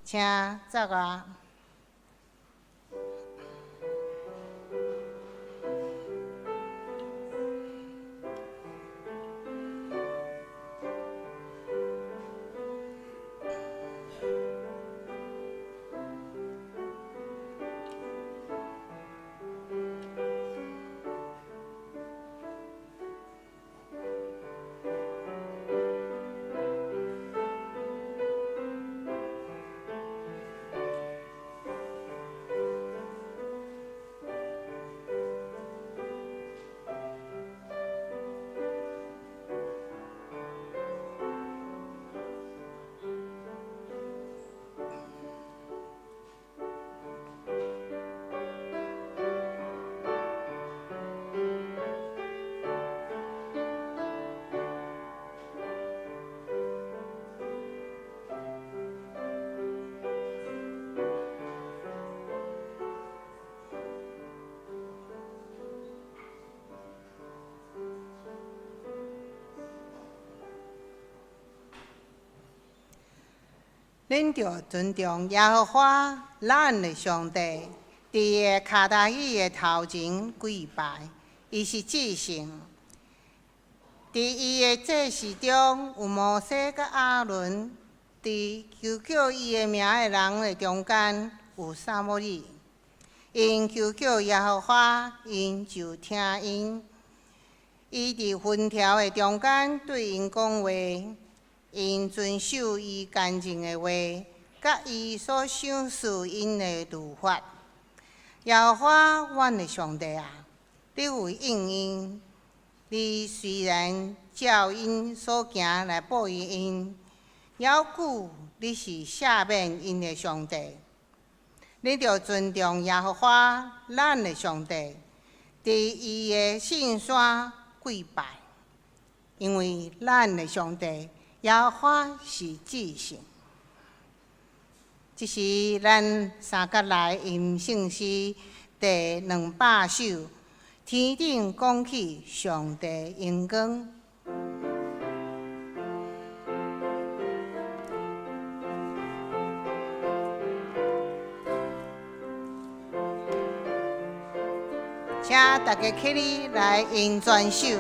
請坐啊。恁著尊重耶和華咱的上帝，佇伊的跤頭椅的頭前跪拜，伊是至聖。佇伊的祭司中有摩西佮亞倫，佇求叫伊的名的人的中間有撒母耳。𪜶求叫耶和華，𪜶就聽𪜶。伊佇雲柱的中間對𪜶講話。𪜶遵守伊乾淨的話，佮伊所賞賜𪜶的律法。耶和華，阮的上帝啊，你有應𪜶，你雖然照𪜶所行來報應𪜶，猶久你是赦免𪜶的上帝。你著尊重耶和華，咱的上帝，佇伊的聖山跪拜，因為咱的上帝耶和華是至聖。這是咱三角來吟聖詩第200首，天頂講起上帝榮光。請大家起立來吟全首。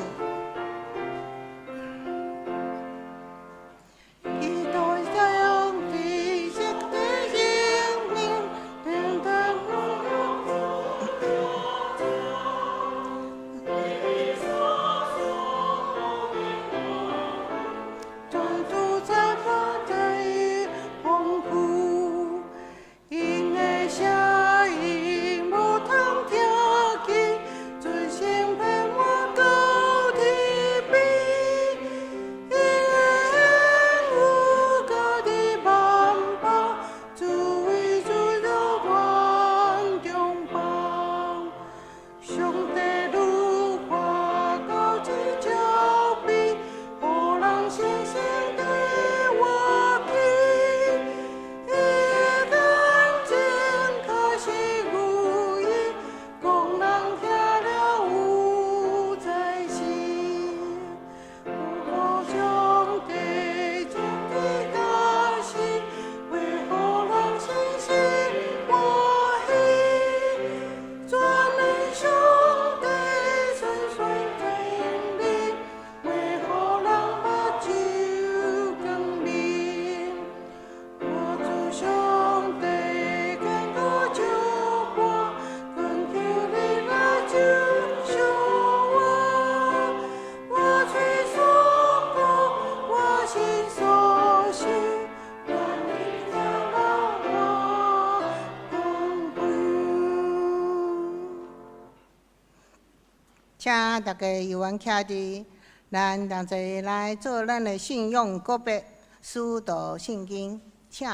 請大家有緣徛佇，咱同齊來做咱的信仰告白，使徒信經，請。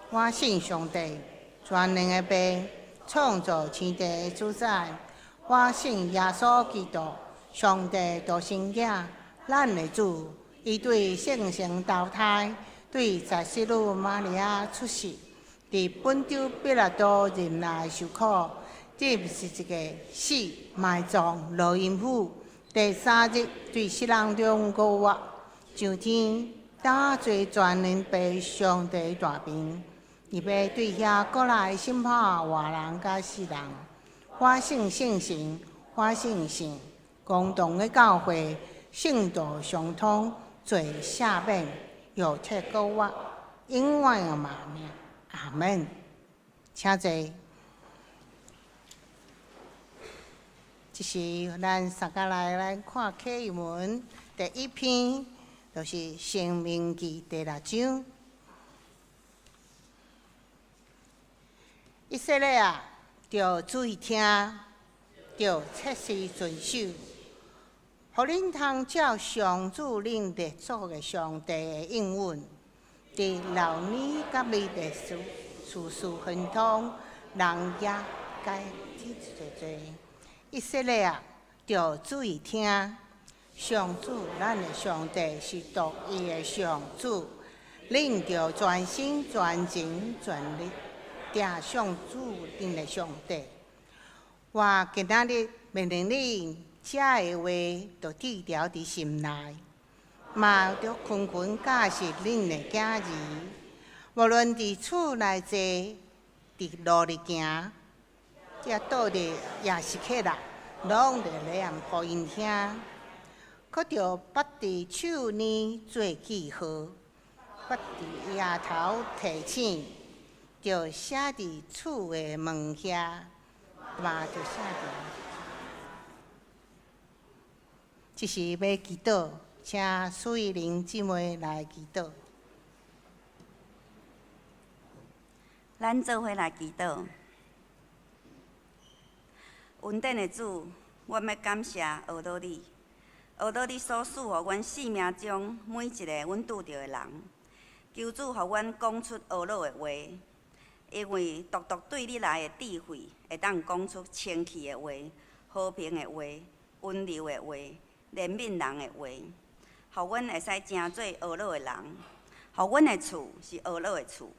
我信上帝，全能的父，創造天地的主宰。我信耶穌基督，上帝獨生囝，咱的主。伊對聖神投胎，對十四女瑪利亞出世，佇本丟彼拉多忍耐受苦。這是一個死埋葬落陰府，第三日對死人中復活，上天，搭坐全能父上帝大爿。伊欲對遐古老的審判活人佮死人，發生聖神，發生聖，公同的教會，聖道相通，罪赦免，肉體復活，永遠的命。阿門。請坐。這是咱三家來來看啟文第一篇，就是《申命記》第六章。以色列啊，著注意聽，著切實遵守，予恁通照上主恁列祖的上帝的應允，佇流奶佮蜜的事事亨通，人也該濟濟。以色列啊，著注意聽，上主咱的上帝是獨一的上主，恁著全心全情全力疼上主恁的上帝。我今仔日命令恁，這个話著記牢佇心內，嘛著勤勤教訓恁的囝兒。無論佇厝內坐，佇路裡行，這倒佇抑是起來，攏著念予𪜶聽。閣著縛佇手鏈做記號，縛佇額頭提醒，著寫佇厝的門遐，嘛著寫佇。這時欲祈禱，請蘇玉玲姊妹來祈禱。咱做伙來祈禱。恩典的主，阮欲感謝阿樂你，阿樂你所賜予阮生命中每一个阮拄著的人，求主予阮講出阿樂的話，因為獨獨對你來的智慧，會當講出清氣的話、和平的話、溫柔的話、憐憫人的話，予阮會使成做阿樂的人，予阮的厝是阿樂的厝，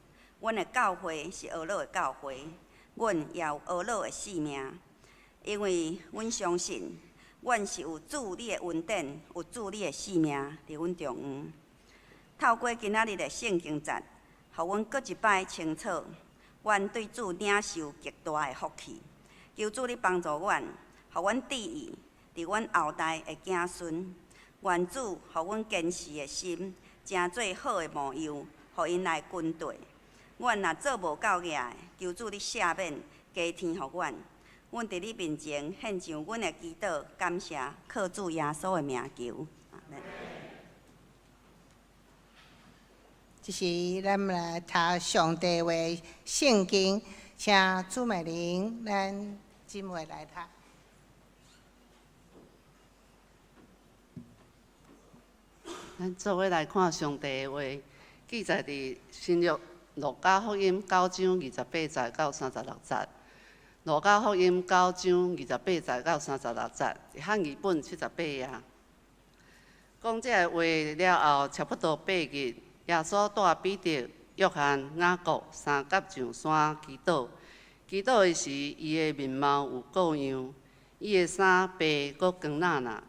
阮的教會是阿樂的教會，阮也有阿樂的生命。因為阮相信，阮是有主你的恩典，有主你的生命佇阮中央。透過今仔日的聖經節，予阮閣一擺清楚，阮對主領受極大的福氣。求主你幫助阮，予阮致意佇阮後代的子孫。願主予阮堅持的心，成做好的模樣，予𪜶來跟綴。阮若做無夠額的，求主你赦免，加添予阮。阮佇你面前獻上阮的祈禱，感謝，靠主耶穌的名求。阿們。這時，咱來讀上帝話聖經，請朱美玲咱姊妹來讀。咱做伙來看上帝的話，記載佇新約路加福音九章28節到36節。路加福音九章28節到36節，漢語本78頁。講這个話了後，差不多八日，耶穌帶彼得、約翰、雅各三佮上山祈禱。祈禱的時，伊的面貌有各樣，伊的衫白閣光那那。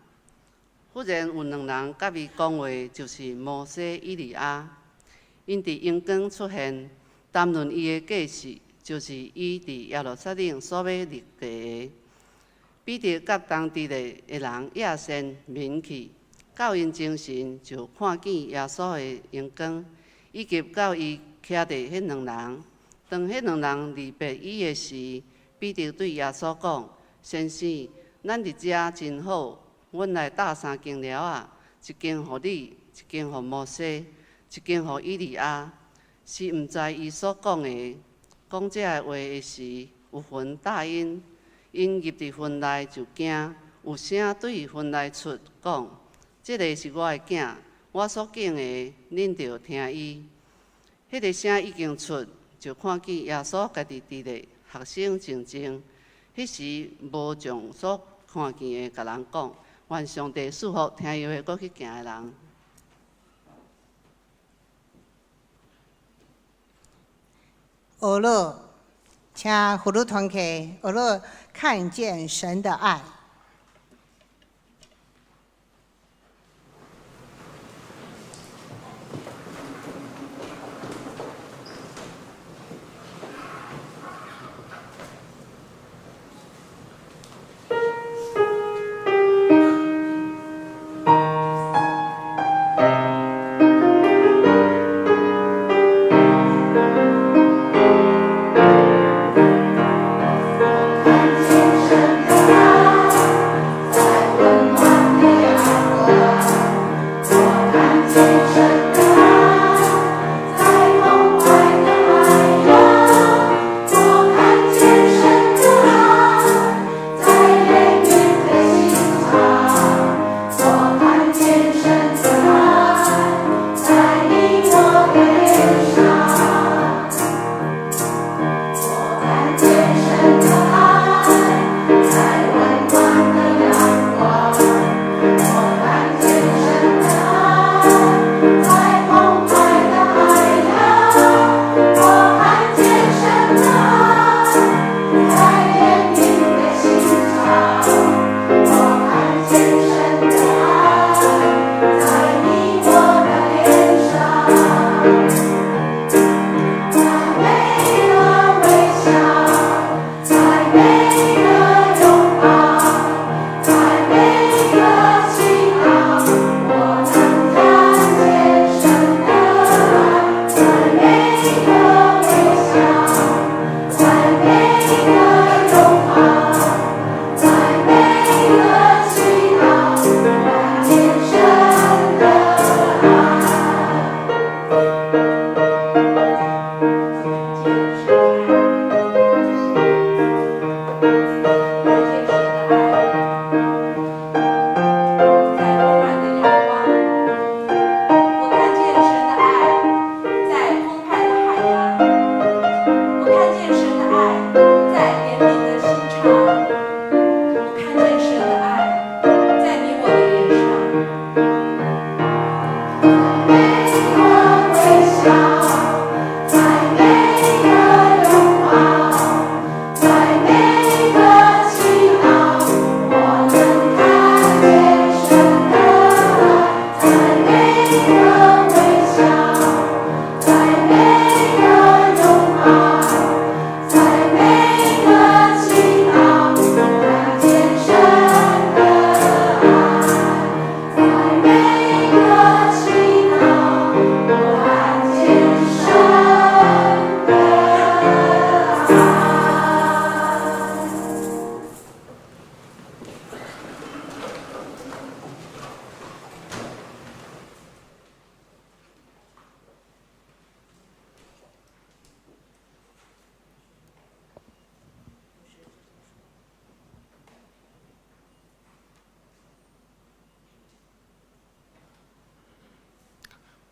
忽然有兩人佮伊講話，就是摩西、以利亞。𪜶佇榮光出現，談論伊的過世，就是伊佇耶路撒冷所欲歷過的。彼得佮同佇咧的人壓線面去，較𪜶精神，就看見耶穌的榮光，以及佮伊徛著彼兩人。當彼兩人離別伊的時，彼得對耶穌講：先生，咱佇遮真好，阮來搭三間寮仔，一間予你，一間予摩西，一間予以利亞。是毋知伊所講的。講這个話的時，有雲罩𪜶，𪜶入佇雲內就驚。有聲對雲內出講：這个是我的囝，我所敬的，恁著聽伊。彼个聲已經出，就看見耶穌家己佇咧，學生靜靜。彼時無將所看見的共人講，願上帝賜福聽伊話閣去行的人。俄勒，請福祿團客，俄勒看見神的愛。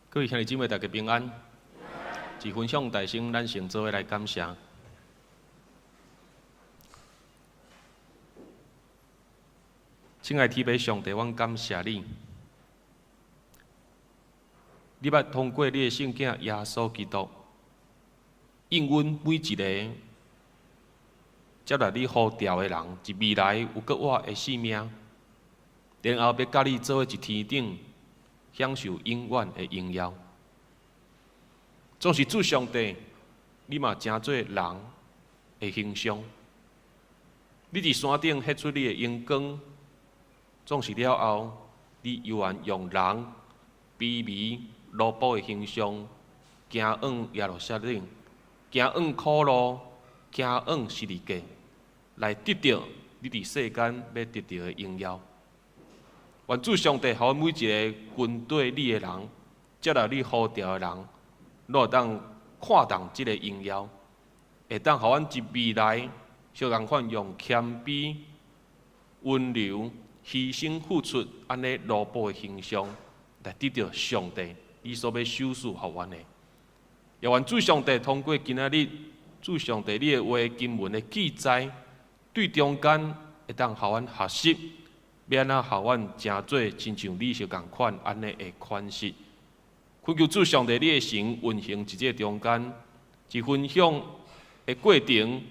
各位兄弟姊妹，大家平安。伫分享大声，咱先做伙來感謝。親愛天父上帝，阮感謝你。你捌通過你的聖囝耶穌基督，應允每一個接納你呼召的人，佇未來有閣活的生命，然後欲佮你做伙佇天頂享受永遠的榮耀。總是主上帝，你嘛成做人的形象，你佇山頂彼出你的榮光，總是了後，你猶原用人卑微奴僕的形象，行往耶路撒冷，行往苦路，行往十字架，來得著你佇世間欲得著的榮耀。願主上帝，予阮每一个跟綴你的人，接納你呼召的人，攏會當看重這个榮耀，會當予阮佇未來相仝款用謙卑、溫柔、犧牲、付出，按呢奴僕的形象，來得著上帝伊所欲賞賜予阮的。也願主上帝通過今仔日主上帝你的話經文的記載，對中間會當予阮學習，欲按怎予阮成做親像你相仝款按呢的款式。懇求主上帝你的神運行佇這中間，佇分享的過程，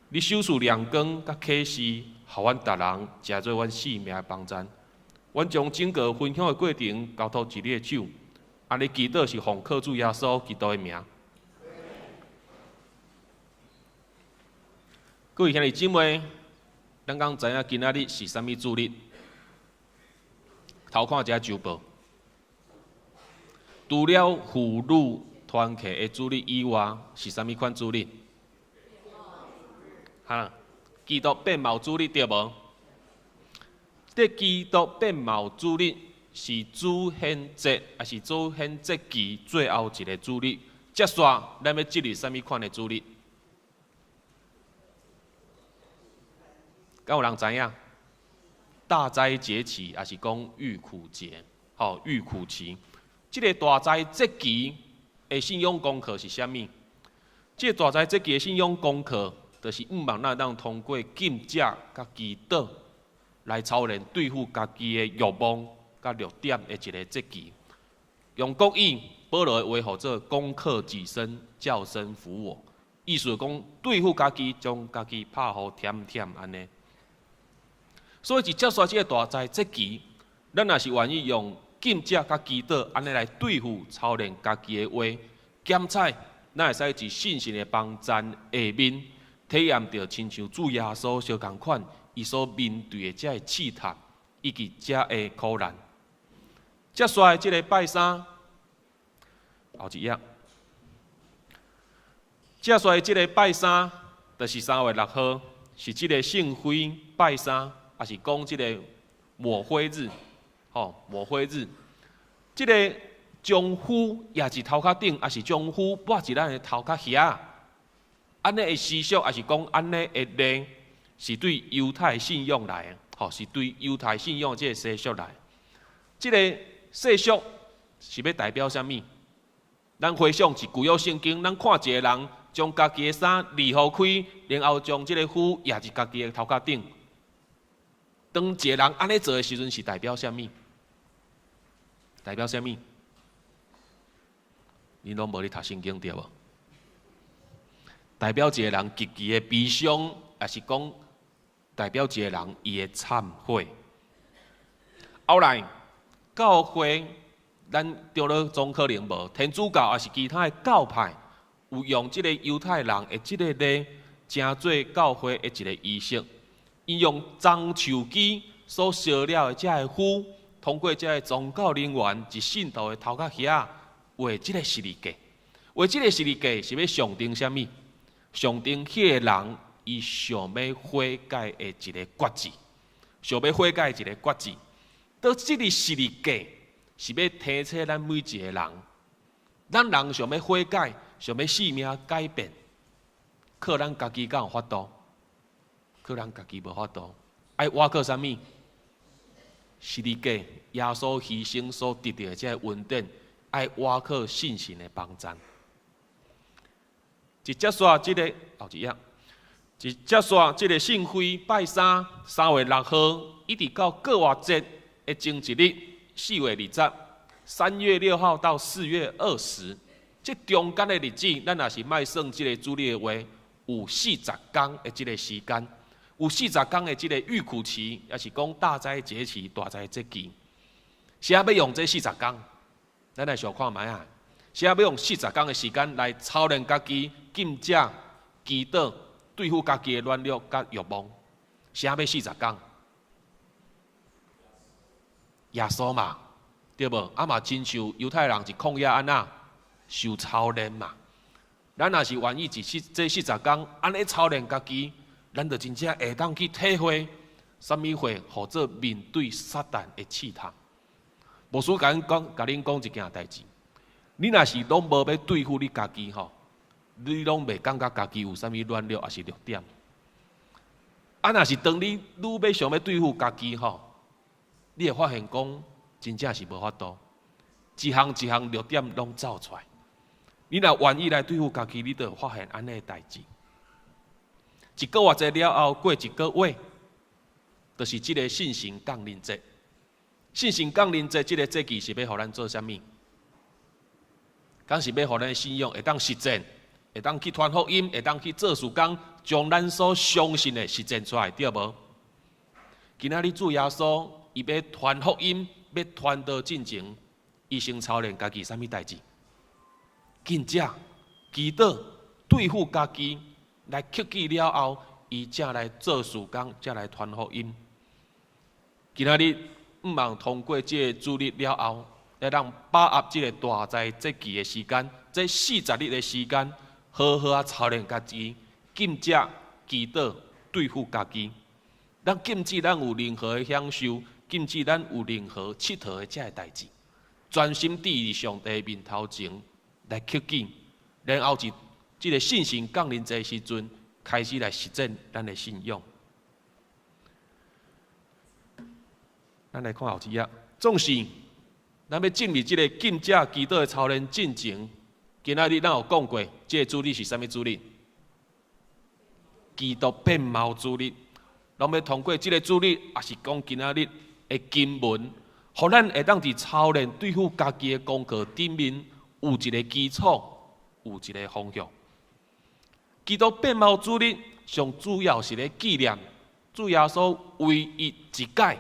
你賞賜亮光佮啟示，予阮逐人成做阮性命的幫贊。阮將整個分享的過程交託佇你的手，按呢祈禱是奉靠主耶穌基督的名。各位兄弟姊妹，咱敢知影今仔日是啥物主日？頭看這週報，除了婦女團契的主日以外，是啥物款主日？哈，基督變貌主日對無？這基督變貌主日是主顯節，抑是主顯節期最後一个主日？接續咱欲進入啥物款的主日？敢有人知影？大齋節期，抑是講預苦節？吼，預苦期。這个大齋節期的信仰功課是啥物？這个大齋節期的信仰功課，就是向望咱當通過禁食佮祈禱來操練對付家己的欲望佮弱點的一个節期。用國語保羅的話號做攻克己身，叫身服我，意思講對付家己，將家己拍予忝忝按呢。所以，佇接續這个大齋節期，咱若是願意用禁食佮祈禱按呢來對付操練家己的話，檢採，咱會使佇信心的幫贊下面，體驗著親像主耶穌相仝款，伊所面對的這个試探以及這个苦難。接續這个拜三，後一頁。接續這个拜三，就是3月6號，是這个聖灰拜三，抑是講這个抹灰日，吼，抹灰日。這个將灰壓佇頭殼頂，抑是將灰抹佇咱的頭殼遐，按呢的習俗，抑是講按呢的禮，是對猶太信仰來的，吼，是對猶太信仰這个習俗來。這个習俗是欲代表啥物？咱回想一舊約聖經，咱看一个人將家己的衫離予開，然後將這个灰壓佇家己的頭殼頂。當一个人按呢做的時陣，是代表啥物？代表啥物？恁攏無咧讀聖經對無？代表一个人極其的悲傷，抑是講代表一个人伊的懺悔。後來教會，咱長老總可能無，天主教抑是其他的教派，有用這個猶太人的這个禮，成做教會的一个儀式。𪜶用樟樹枝所燒了的這个灰，通過這个宗教人員佇信徒的頭殼遐畫這个十字架，畫這个十字架是欲象徵啥物？象徵彼个人伊想欲悔改的一个決志，想欲悔改的一个決志。當這个十字架是欲提醒咱每一个人，咱人想欲悔改，想欲性命改變，靠咱家己敢有法度？靠咱家己無法度，愛倚靠啥物？十字架，耶穌犧牲所得著的這个恩典，愛倚靠信神的幫贊。一結束這个後一頁，一結束這个聖會拜三，3月6號，一直到過活節的前一日，4月20，3月6號到4月20，這中間的日子，咱若是莫算這个主日的話，有四十工的這个時間，有四十工的這个預苦期，抑是講大齋節期、大齋節期。誰欲用這四十工？咱來想看覓啊！誰欲用四十工的時間來操練家己，禁食、祈禱、對付家己的軟弱佮欲望？誰欲四十工？耶穌嘛，對無？啊嘛，親像猶太人佇曠野按怎受操練嘛。咱若是願意佇這四十工按呢操練家己，咱就真正會當去體會，啥物會號做面對撒旦的試探。牧師共恁講，共恁講一件代誌。你若是攏無欲對付你家己吼，你攏袂感覺家己有啥物軟弱，抑是弱點。啊，若是當你愈欲想欲對付家己吼，你會發現講真正是無法度，一項一項弱點攏走出來。你若願意來對付家己，你就會發現按呢的代誌。一個活節了後，過一個月，就是這个聖神降臨節。聖神降臨節這个節期是欲予咱做啥物？敢是欲予咱的信仰會當實踐，會當去傳福音，會當去做事工，將咱所相信的實踐出來，對無？今仔日主耶穌伊欲傳福音，欲傳道進前，伊先操練家己啥物代誌？禁食、祈禱、對付家己，來克己了後，伊才來做事工，才來傳福音。今仔日毋茫通過這个主日了後，來咱把握這个大齋節期的時間，這四十日的時間，好好仔操練家己，禁食、祈禱、對付家己。咱禁止咱有任何的享受，禁止咱有任何𨑨迌的這个代誌，專心佇佇上帝面頭前來克己，然後佇這个聖神降臨節的時陣，開始來實踐咱的信仰。咱來看後一頁，總是咱欲進入這个禁食祈禱的操練進前，今仔日咱有講過，這个主日是啥物主日？基督變貌主日。咱欲通過這个主日，抑是講今仔日的經文，予咱會當佇操練對付家己的功課頂面有一个基礎，有一个方向。基督變貌主日上主要是咧紀念主耶穌唯一一擺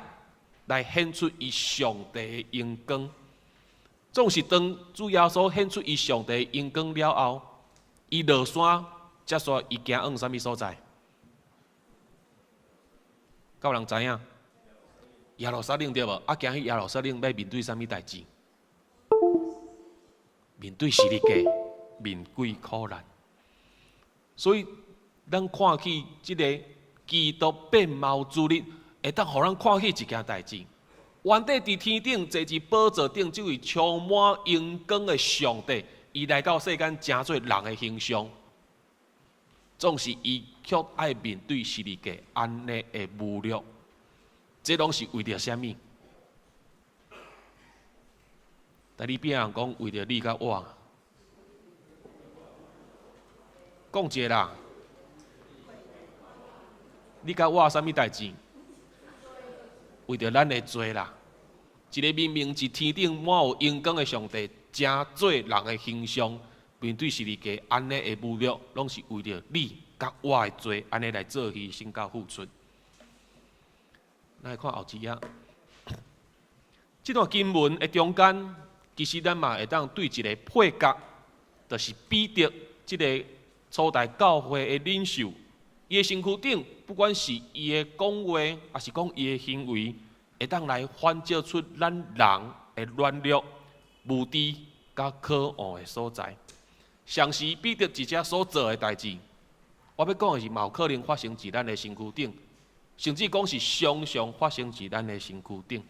來顯出伊上帝的榮光。總是當主耶穌顯出伊上帝的榮光了後，伊落山，才煞伊行往啥物所在？敢有人知影？耶路撒冷對無？啊，行去耶路撒冷欲面對啥物代誌？面對十字架，面對苦難。所以，咱看起這个基督變貌主日，會當予咱看起一件代誌。原底佇天頂坐佇寶座頂，這位充滿榮光的上帝，伊來到世間，成做人的形象，總是伊卻愛面對十字架按呢的侮辱，這攏是為著啥物？但你邊人講為著你佮我，講一个啦，你佮我啥物代誌？為著咱的罪啦，一个明明佇天頂滿有榮光的上帝，成做人的形象，面對十字架按呢的侮辱，攏是為著你佮我的罪，按呢來做犧牲佮付出。咱來看後一頁，這段經文的中間，其實咱嘛會當對一个配角，就是彼得這个初代教會的領袖，伊的身軀頂，不管是伊的講話，抑是講伊的行為，會當來反照出咱人的軟弱、無知佮渴望的所在。常時彼得佇遮所做的代誌，我欲講的是，嘛有可能發生佇咱的身軀頂，甚至講是常常發生佇咱的身軀頂。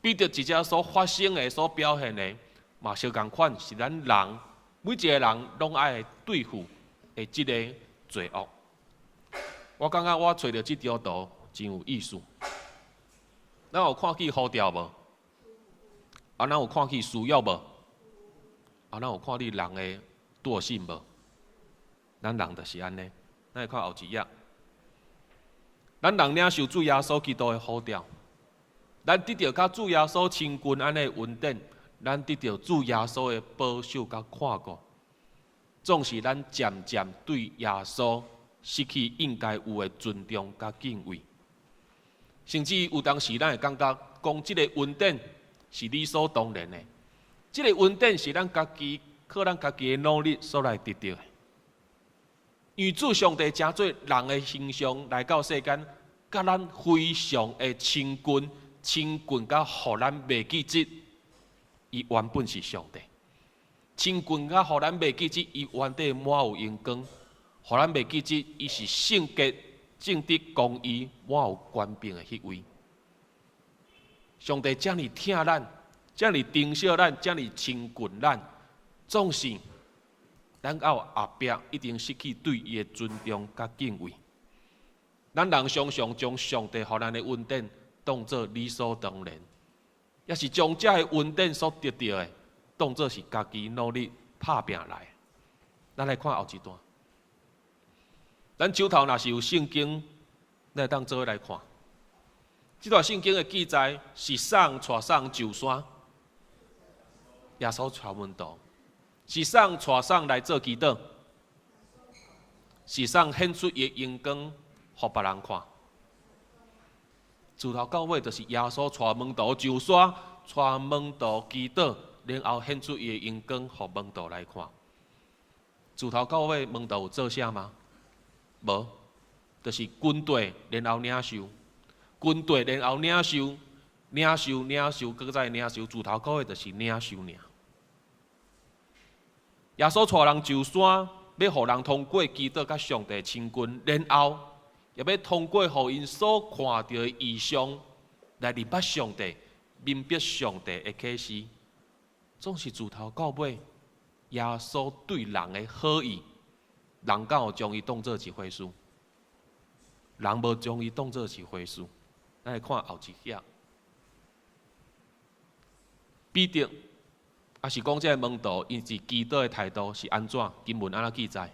彼得佇遮所發生的、所表現的，嘛相仝款是咱人每一个人攏愛對付的這个罪惡。我感覺我揣著這張圖真有意思。咱有看見呼召無？啊，咱有看見需要無？啊，咱有看你人的惰性無？咱人就是按呢。咱來看後一頁，咱人領受主耶穌基督的呼召，咱得著佮主耶穌親近按呢恩典，咱得著主耶穌的保守佮看顧，總是咱漸漸對耶穌失去應該有的尊重佮敬畏，甚至有當時咱會感覺講這个恩典是理所當然的，這个恩典是咱家己靠咱家己的努力所來得著的。因為主上帝成做人的形象來到世間，佮咱非常的親近，親近甲予咱袂記得，伊原本是上帝。親近甲予咱袂記得，伊原底滿有榮光，予咱袂記得，伊是聖潔、正直、公義、滿有權柄的彼位。上帝遮爾疼咱，遮爾珍惜咱，遮爾親近咱，總是咱到後壁已經失去對伊的尊重佮敬畏。咱人常常將上帝予咱的恩典當做理所當然，抑是將這个恩典所得著的當做是家己努力拍拚來。咱來看後一段。咱手頭若是有聖經，咱會當做伙來看。這段聖經的記載是啥人帶啥人上山？耶穌帶門徒。是啥人帶啥人來做祈禱？是啥人顯出伊的榮光，予別人看？自頭到尾就是耶穌帶門徒上山，帶門徒祈禱，然後顯出伊的榮光，予門徒來看。自頭到尾門徒有做啥嗎？無，就是跟綴，然後領受，跟綴，然後領受，領受，領受，閣再領受，自頭到尾就是領受爾。耶穌帶人上山，欲予人通過祈禱佮上帝親近，然後也欲通過予𪜶所看著的異象來認捌上帝、明白上帝的啟示。總是自頭到尾，耶穌對人的好意，人敢有將伊當做一回事？人無將伊當做一回事。咱來看後一頁，彼得。抑是講這个門徒，𪜶佇祈禱的態度是按怎？經文按怎記載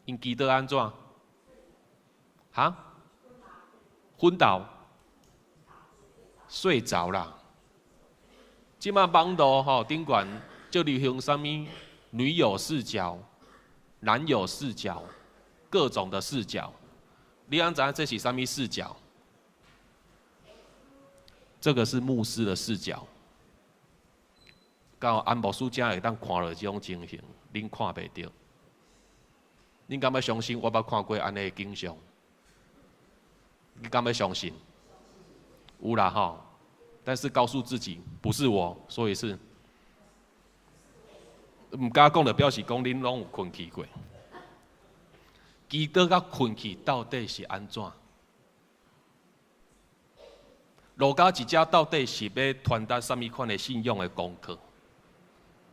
？𪜶祈禱按怎？哈？昏倒？睡著啦！這馬網路吼頂懸足流行啥物女友視角、男友視角，各種的視角。你敢知影這是啥物視角？這個是牧師的視角。敢有安牧師才會當看著這種情形，恁看袂著。恁敢欲相信我捌看過按呢的景象？你敢欲相信？有啦吼，但是告訴自己不是我，所以是毋敢講，就表示講恁攏有睏去過。祈禱佮睏去到底是按怎？路加佇遮到底是欲傳達啥物款的信仰的功課？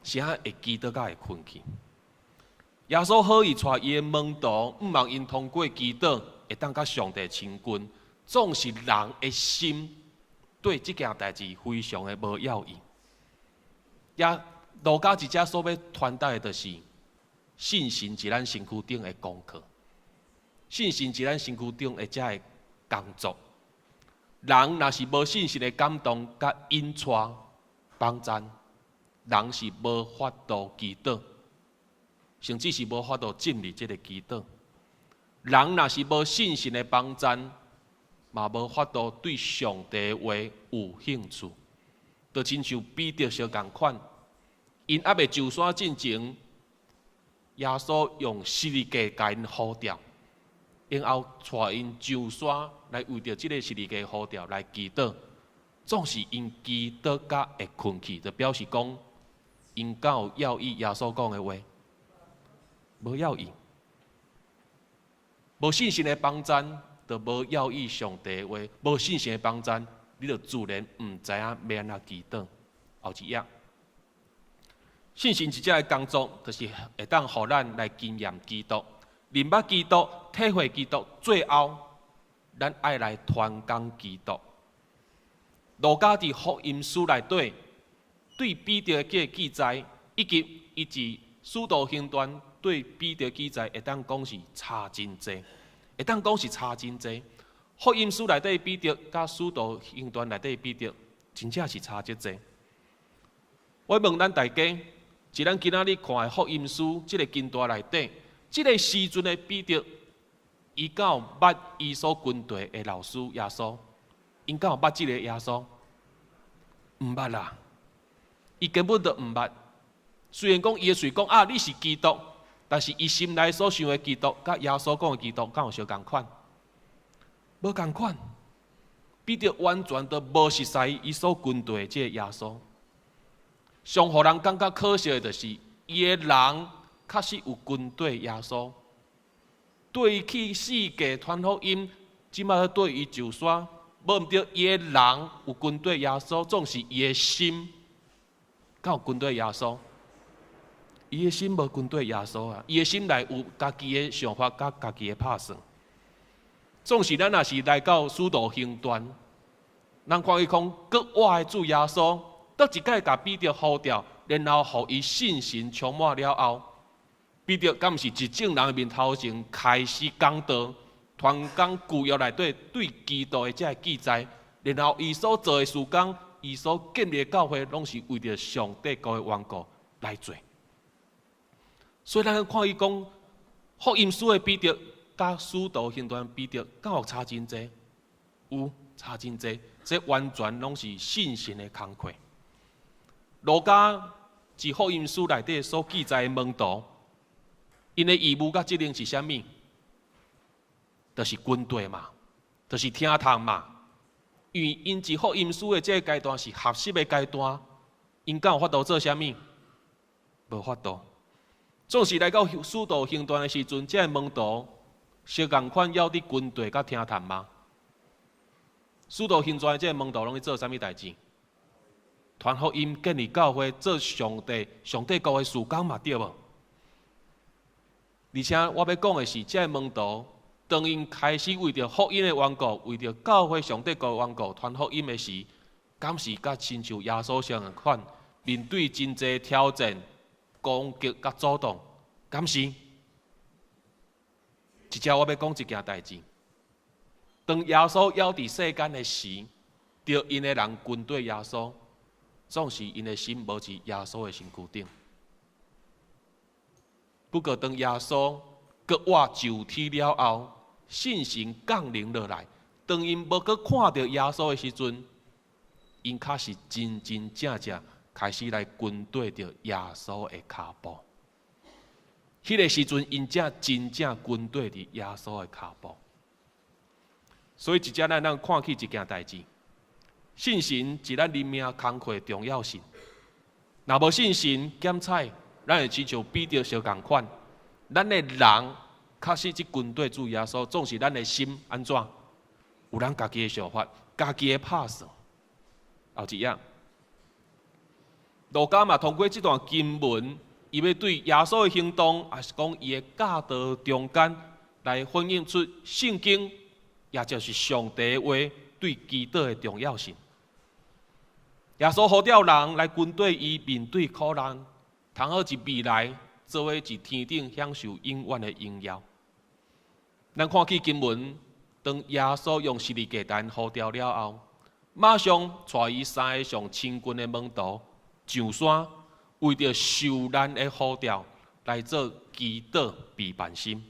是按會祈禱佮會睏去？耶穌好意帶伊的門徒，向望𪜶通過祈禱會當佮上帝親近，總是人的心對這件代誌非常的無要意。也路加佇遮所欲傳達的，就是信心佇咱身軀頂的功課，信心佇咱身軀頂的這个工作。人若是無信心的感動佮引帶幫贊，人是無法度祈禱，甚至是無法度進入這个祈禱。人若是無信心的幫贊，嘛無法度對上帝的話有興趣。就親像彼得相仝款，𪜶猶未上山進前，耶穌用十字架共𪜶呼召，然後帶𪜶上山來為著這个十字架呼召來祈禱，總是𪜶祈禱甲會睏去，就表示講𪜶敢有要意耶穌講的話？無要意，無信心的幫贊，就無要意上帝的話；無信心的幫贊，你就自然毋知影欲按怎祈禱。後一頁，信心佇遮的工作，就是會當予咱來經驗基督、認捌基督、體會基督，最後咱愛來傳講基督。路加佇福音書內底，對彼得的記載，以及伊佇使徒行傳對彼得記載，會當講是差真濟，會當講是差真濟。福音書內底彼得，佮使徒行傳內底彼得，真正是差足濟。我問咱大家，佇咱今仔日看的福音書這个經段內底，這个時陣的彼得，伊敢有捌伊所跟隨的老師耶穌？𪜶敢有捌這个耶穌？毋捌啦，伊根本就毋捌。雖然講伊的喙講啊，你是基督，但是伊心內所想的基督，佮耶穌講的基督，敢有相仝款？無仝款。彼得完全都無熟似伊所跟隨的這个耶穌。上予人感覺可惜的，就是伊的人確實有跟綴耶穌，綴伊去四界傳福音，這馬綴伊上山，無毋對，伊的人有跟綴耶穌，總是伊的心敢有跟綴耶穌？伊的心無跟綴耶穌啊！伊的心內有家己的想法，佮家己的拍算。總是咱若是來到使徒行傳，咱看伊講，閣活的主耶穌，倒一擺共彼得呼召，然後予伊信心充滿了後，彼得敢毋是佇眾人的面頭前開始講道，傳講舊約內底對基督的這个記載，然後伊所做的事工，伊所建立的教會，攏是為著上帝國的緣故來做。所以咱看伊講福音書的彼得，佮使徒行傳彼得，敢有差真濟？有差真濟，這完全攏是信心的工課。路加佇福音書內底所記載的門徒，𪜶的義務佮責任是啥物？就是跟綴嘛，就是聽從嘛。因為𪜶佇福音書的這个階段是學習的階段，𪜶敢有法度做啥物？無法度。總是來到使徒行傳的時陣，這个門徒相仝款猶佇跟綴佮聽從嗎？使徒行傳的這个門徒攏去做啥物代誌？傳福音、建立教會、做上帝、上帝國的事工嘛，對無？而且我欲講的是，這个門徒當𪜶開始為著福音的緣故，為著教會上帝國的緣故傳福音的時，敢是佮親像耶穌相仝款，面對真濟挑戰、攻擊佮阻擋，敢是？這遮我欲講一件代誌。當耶穌猶佇世間的時，著𪜶的人跟綴耶穌，總是𪜶的心無佇耶穌的身軀頂。不過當耶穌閣活上天了後，聖神降臨落來，當𪜶無閣看著耶穌的時陣，𪜶確實真真正正開始來跟綴著耶穌的跤步。彼个時陣，𪜶才真正跟綴佇耶穌的跤步。所以，這遮咱通看起一件代誌，信心是咱靈命工課的重要性。若無信心，檢採，咱會親像彼得相仝款，咱的人確實去跟綴主耶穌，總是咱的心按怎？有咱家己的想法，家己的拍算。後一頁，路加嘛通過這段經文，伊欲對耶穌的行動，抑是講伊的教導中間，來反映出聖經，也就是上帝的話對祈禱的重要性。耶穌呼召人來跟綴伊，面對苦難，通好佇未來做伙佇天頂享受永遠的榮耀。咱看起經文，當耶穌用十字架彈呼召了後，馬上帶伊三个上親近的門徒上山，為著受難的呼召來做祈禱備辦心。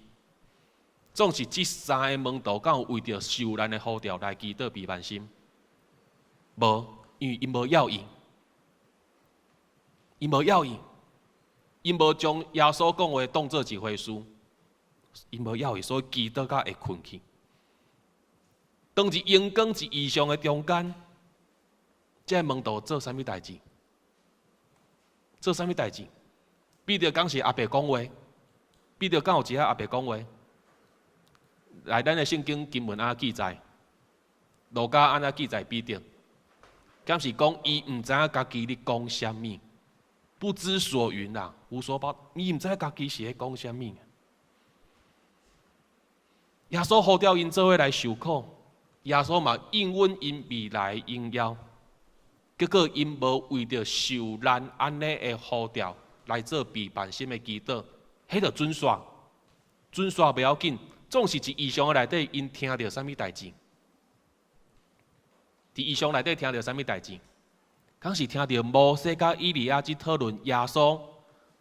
總是這三个門徒敢有為著受難的呼召來祈禱備辦心？無，因為𪜶無要伊，𪜶無要伊，𪜶無將耶穌講話當做一回事，𪜶無要伊，所以祈禱甲會睏去。當佇榮光佇異象的中間，這个門徒做啥物代誌？做啥物代誌？彼得敢是阿白講話？彼得敢有一下阿白講話？來，咱的聖經經文按怎記載？路加按怎記載彼得？敢是講伊毋知影家己咧講啥物，不知所云啦，胡說八，伊毋知影家己是咧講啥物。耶穌呼召𪜶做伙來受苦，耶穌嘛應允𪜶未來榮耀。結果𪜶無為著受難按呢的呼召來做備辦心的祈禱，彼就準煞，準煞袂要緊，總是佇異象的內底，𪜶聽著啥物代誌？佇異象內底聽著啥物代誌？敢是聽著摩西佮以利亞佇討論耶穌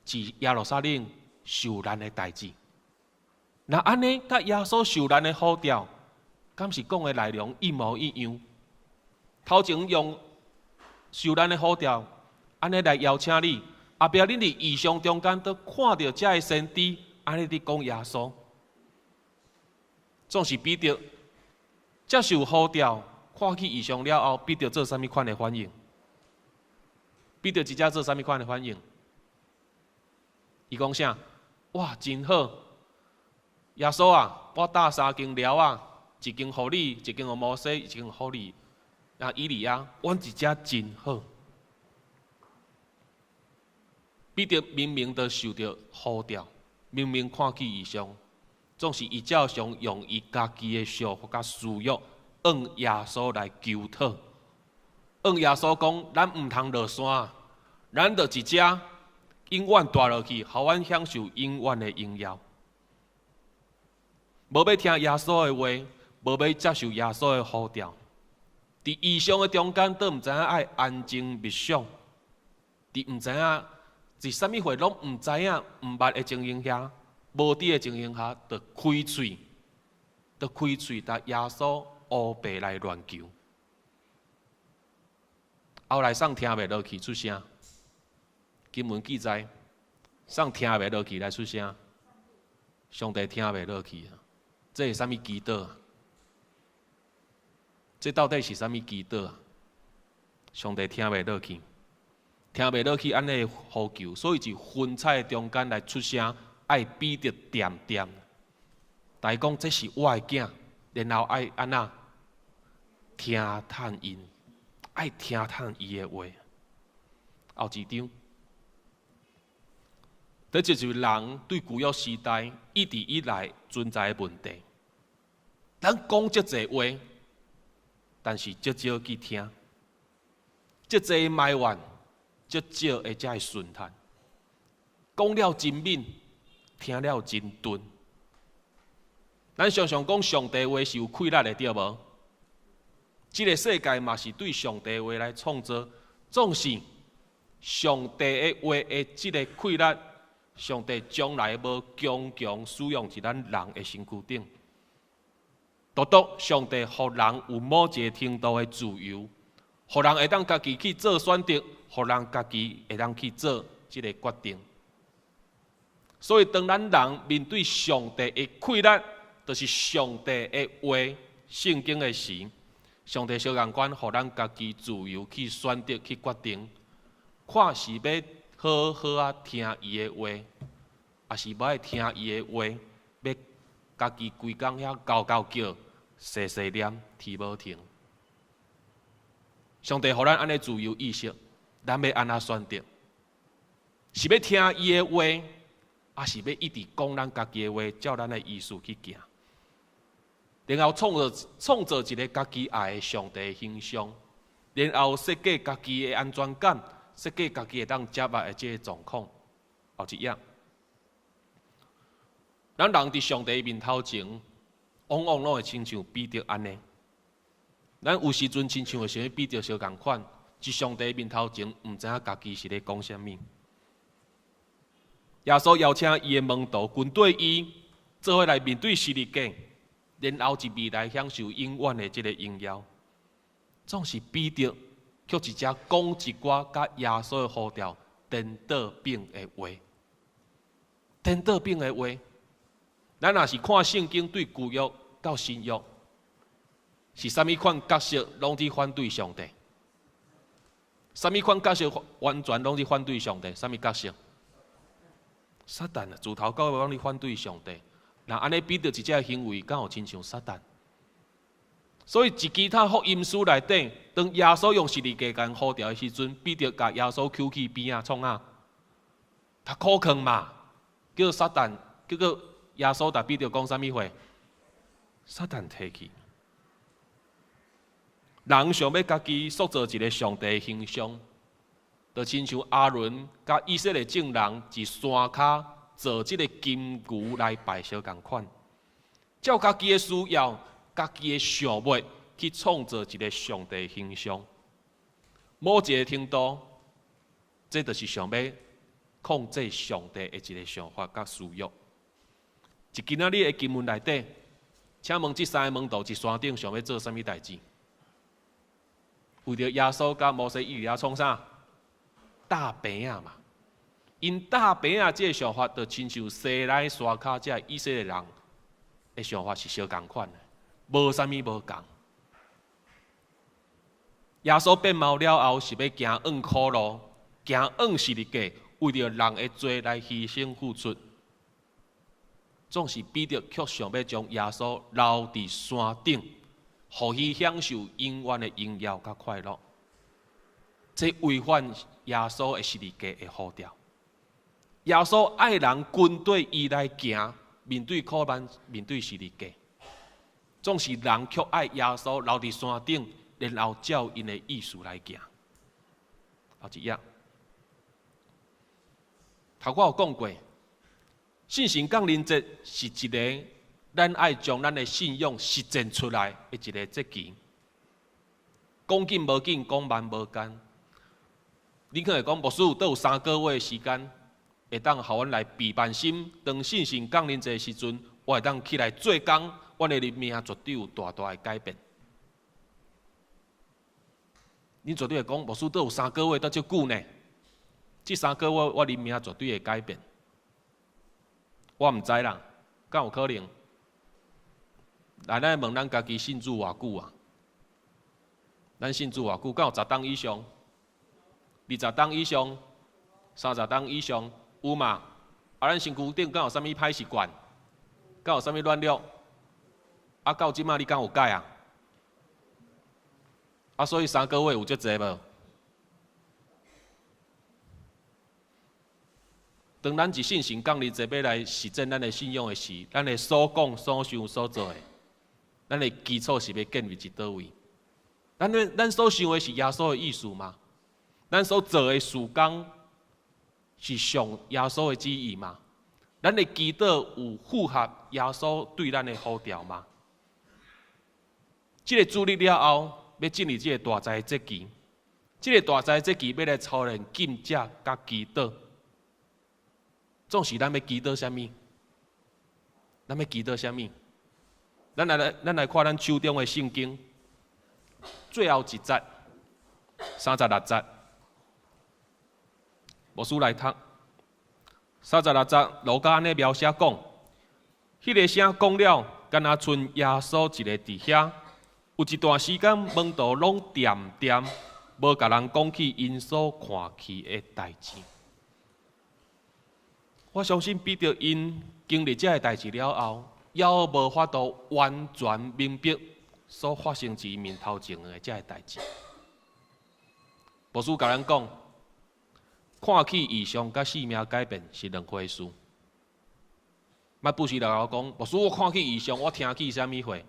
佇耶路撒冷受難的代誌。若按呢，佮耶穌受難的呼召，敢是講的內容一模一樣？頭前用受難的呼召，按呢來邀請你，後壁恁佇異象中間都看著遮的先知，按呢佇講耶穌，總是彼得接受呼召，看去異象了後，彼得做啥物款的反應？彼得直接做啥物款的反應？伊講啥？哇，真好！耶穌啊，我搭三間寮仔，一間予你，一間予摩西，一間予你。啊，以利亞，阮佇遮真好。彼得明明都受著呼召，明明看見異象，總是伊照常用伊家己的想法佮私欲，向耶穌來求討。向耶穌講，咱毋通落山，咱就佇遮永遠蹛落去，予阮享受永遠的榮耀。無欲聽耶穌的話，無欲接受耶穌的呼召。佇異象的中間，都毋知影愛安靜默想，佇毋知影佇啥物貨攏毋知影，毋捌的情形下，無知的情形下，就開喙，就開喙，共耶穌烏白來亂求。後來送聽袂落去出聲，經文記載，送聽袂落去來出聲，上帝聽袂落去啊！這是啥物祈禱？這到底是啥物祈禱啊？上帝聽袂落去，聽袂落去，按呢呼求，所以佇雲彩中間來出聲，愛彼得恬恬。共伊講這是我的囝，然後愛按怎聽趁𪜶，愛聽趁伊的話。後一張，這就是人對舊約時代一直以來存在的問題。咱講足濟話，但是足少去聽，足濟埋怨，足少會才會順趁。講了真敏，聽了真鈍。咱常常講上帝話是有氣力的，對無？這个世界嘛是對上帝話來創造，總是上帝的話的這个氣力，上帝從來無強強使用佇咱人的身軀頂。獨獨上帝予人有某一個程度的自由，予人會當家己去做選擇，予人家己會當去做這个決定。所以，當咱人面對上帝的氣力，就是上帝的話、聖經的時，上帝相仝款，予咱家己自由去選擇、去決定，看是欲好好仔聽伊的話，抑是無愛聽伊的話，欲家己規工遐𠢕𠢕叫、細細念、天無停。上帝予咱按呢自由意識，咱欲按怎選擇？是欲聽伊的話，抑是欲一直講咱家己的話，照咱的意思去行？然後創造一个家己愛的上帝形象，然後設計家己的安全感，設計家己會當接納的這个狀況。後一頁，咱人佇上帝面頭前，往往攏會親像彼得按呢。咱有時陣親像會想彼得相仝款，佇上帝面頭前，毋知影家己是咧講啥物。耶穌邀請伊的門徒跟綴伊，做伙來面對十字架，然後佇未來享受永遠的這个榮耀。總是彼得卻一直講一寡佮耶穌的呼召顛倒反的話，顛倒反的話。咱若是看聖經對舊約到新約，是啥物款角色攏佇反對上帝？啥物款角色完全攏佇反對上帝？啥物角色？撒旦啊，自頭到尾攏佇反對上帝。若按呢彼得這隻行為，敢有親像撒旦？所以，佇其他福音書內底，當耶穌用十字架共呼召的時陣，彼得共耶穌搝去邊仔創啥？他苦囥嘛，叫撒旦，結果耶穌共彼得講啥物話？撒旦退去。人想欲家己塑造一个上帝形象，就親像亞倫佮以色列眾人佇山跤做這个金牛來拜相仝款，照家己的需要、家己的想欲去創造一个上帝形象。某一个程度，這就是想欲控制上帝的一个想法佮私欲。佇今仔日的經文內底，請問這三个門徒佇山頂想欲做啥物代誌？為著耶穌佮摩西以利亞創啥？搭棚仔嘛。𪜶搭棚仔這个想法，就親像西奈山跤這以色列人的想法是相仝款的，無啥物無仝。耶穌變貌了後，是欲行往苦路，行往十字架，為著人的罪來犧牲付出。總是彼得卻想欲將耶穌留佇山頂，予伊享受永遠的榮耀佮快樂。這違反耶穌的十字架的呼召。耶穌愛人跟綴伊來行，面對苦難，面對十字架。總是人卻愛耶穌留佇山頂，然後照𪜶的意思來行。後一頁，頭我有講過，信心降臨節是一个咱愛將咱的信仰實踐出來的一个節期。講緊無緊，講慢無干。你可能會講，牧師都有3個月的時間，會當予阮來備辦心。當信心降臨節的時陣，我會當起來做工，阮的靈命絕對有大大的改變。你絕對會講，牧師都有三個月，都足久呢。這三個月我靈命絕對會改變。我毋知啦，敢有可能？來，咱問咱家己信主偌久啊？咱信主偌久？敢有10冬以上？20冬以上？30冬以上？有嘛？啊，咱身軀頂敢有啥物歹習慣？敢有啥物軟弱？啊，到這馬你敢有改啊？啊，所以三個月有足濟無？當咱一信心降臨節欲來實踐咱的信仰的時，咱的所講、所想、所做的，咱的基礎是欲建立佇佗位？咱所想的是耶穌的意思嗎？咱所做的事工是上耶穌的旨意嗎？咱的祈禱有符合耶穌對咱的呼召嗎？這个主日了後，欲進入這个大災節期，這个大災節期欲來操練禁食佮祈禱。總是咱欲祈禱啥物？咱欲祈禱啥物？咱來看咱手中的聖經，最後一節，36節，牧師來讀。36節，路加按呢描寫講，彼个聲講了，敢若賰耶穌一个佇遐，有一段時間，門徒攏恬恬，無共人講起𪜶所看見的代誌。我相信彼得𪜶經歷這个代誌了後，猶無法度完全明白所發生佇伊面頭前的這个代誌。牧師共咱講，看起異象佮生命改變是兩回事。莫不時來共我講，牧師我看起異象，我聽起啥物貨？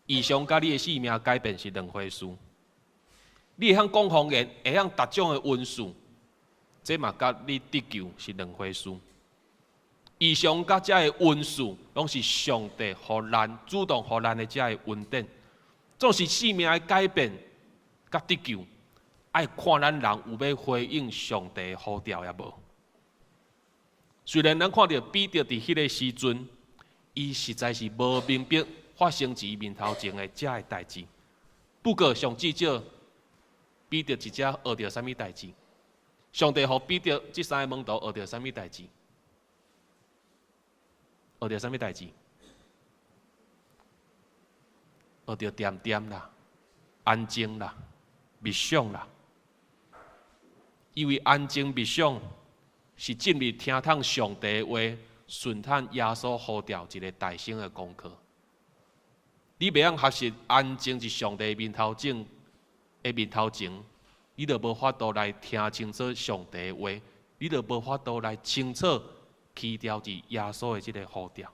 異象佮你的生命改變是兩回事。你會曉講方言，會曉逐種的恩賜，這嘛佮你得救是兩回事。異象佮這个恩賜，攏是上帝予咱主動予咱的這个恩典，總是生命的改變佮得救，愛看咱人有欲回應上帝的呼召抑無。雖然咱看著彼得佇彼个時陣，伊實在是無明白發生佇伊面頭前的這个代誌。不過上至少，彼得直接學著啥物代誌？上帝予彼得這三个門徒學著啥物代誌？學著啥物代誌？學著恬恬啦，安靜啦，默想啦。因為安靜默想是進入聽通上帝的話，順從耶穌呼召一个大省的功課。你袂曉學習安靜佇上帝面頭前，你就無法度來聽清楚上帝的話，你就無法度來清楚祈禱佇耶穌的這个呼召。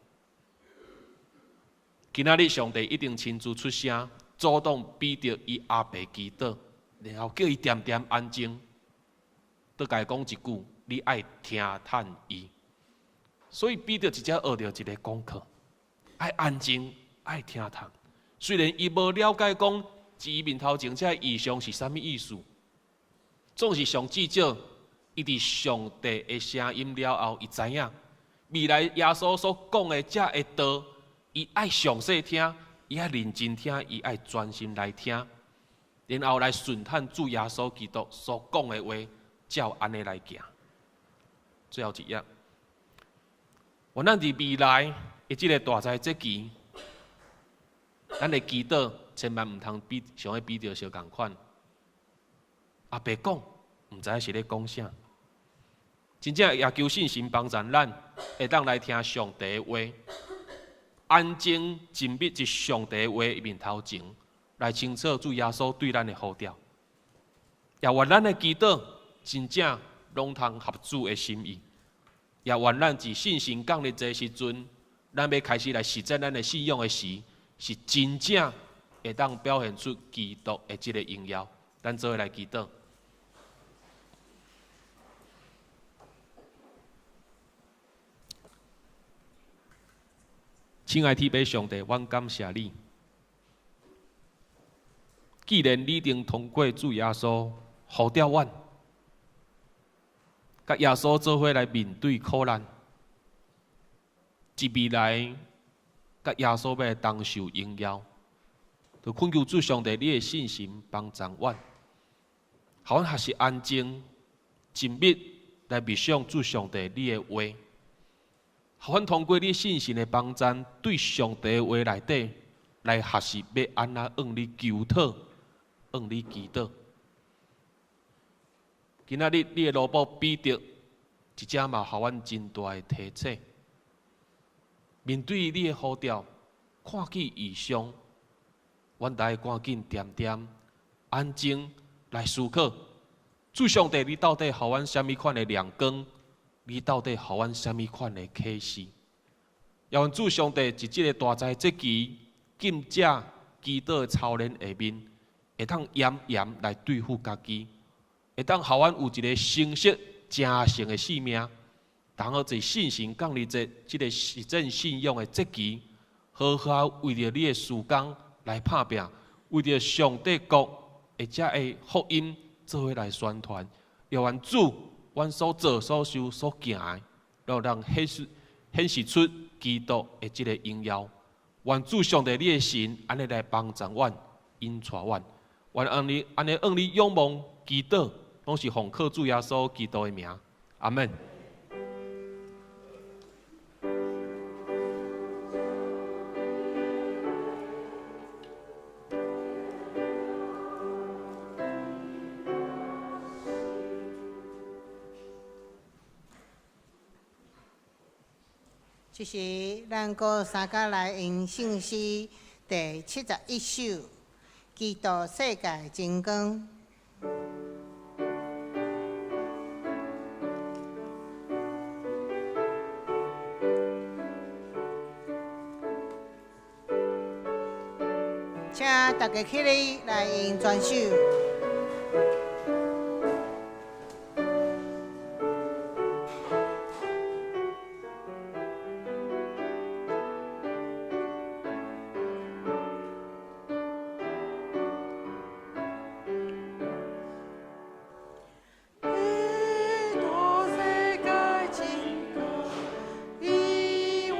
今仔日上帝一定親自出聲，阻擋彼得伊阿爸祈禱，然後叫伊恬恬安靜，閣共伊講一句：你愛聽趁伊。所以彼得直接學著一个功課，愛安靜，愛聽趁。雖然伊無了解講，佇伊面頭前這異象是啥物意思，總是上至少，伊佇上帝的聲音了後，伊知影未來耶穌所講的這个道，伊愛詳細聽，伊愛認真聽，伊愛專心來聽，然後來順趁主耶穌基督所講的話，照按呢來行。最後一頁，願咱佇未來的這个大災節期，咱的祈禱千萬毋通比像彼彼得相仝款。阿爸講，毋知影是咧講啥。真正也求信心幫助咱，會當來聽上帝的話，安靜靜謐佇上帝的話面頭前，來清楚主耶穌對咱的呼召。也願咱的祈禱真正攏通合主的心意。也願咱佇信心降臨這時陣，咱欲開始來實踐咱的信仰的時，是真正會當表現出基督的這个榮耀。咱做伙來祈禱。親愛天父上帝，阮感謝你。既然你已經通過主耶穌呼召阮，佮耶穌做伙來面對苦難，佇未來佮耶穌欲同受榮耀，就懇求主上帝，你的信心幫助阮，予阮學習安靜、靜謐來默想主上帝你的話。予阮通過你信心的幫助，對上帝的話內底來學習欲按怎向你求討、向你祈禱。今仔日你的奴僕彼得，一只嘛予阮真大的提醒。面對你的呼召，看見異象，阮著愛趕緊恬恬安靜來思考。主上帝，你到底予阮啥物款的亮光？你到底予阮啥物款的啟示？也願主上帝佇這个大災節期，禁食祈禱的操練下面，會當嚴嚴來對付家己，會當予阮有一个誠實誠誠的生命，通好佇信心降臨節這个實踐信仰的節期，好好為著你的事工來拍拚，為著上帝國的這个福音做伙來宣傳。也願主，阮所做、所受、所行的，攏通顯示出基督的這个榮耀。願主上帝你的神按呢來幫助阮、引帶阮。願按呢按呢向你仰望、祈禱，攏是奉靠主耶穌基督的名。阿們。這時，咱閣三家來用聖詩第71首《基督世界真光》。請大家起立來用全首。基督世界真光，伊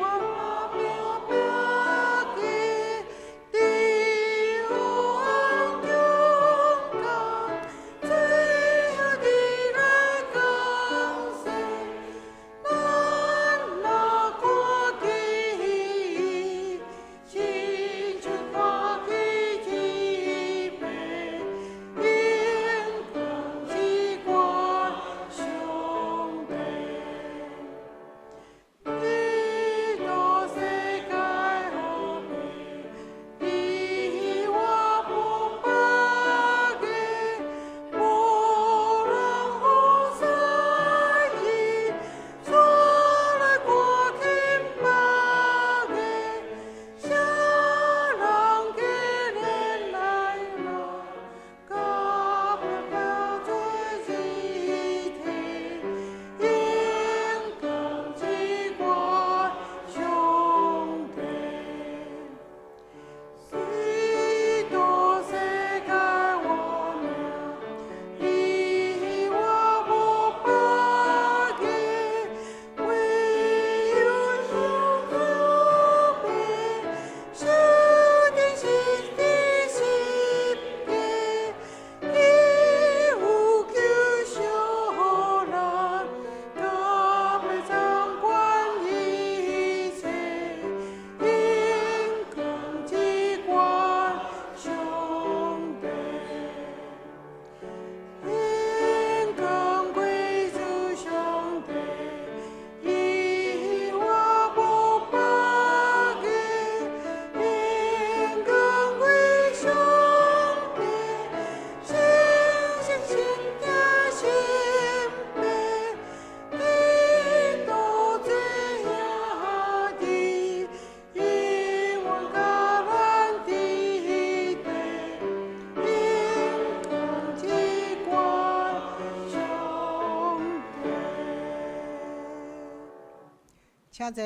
請坐。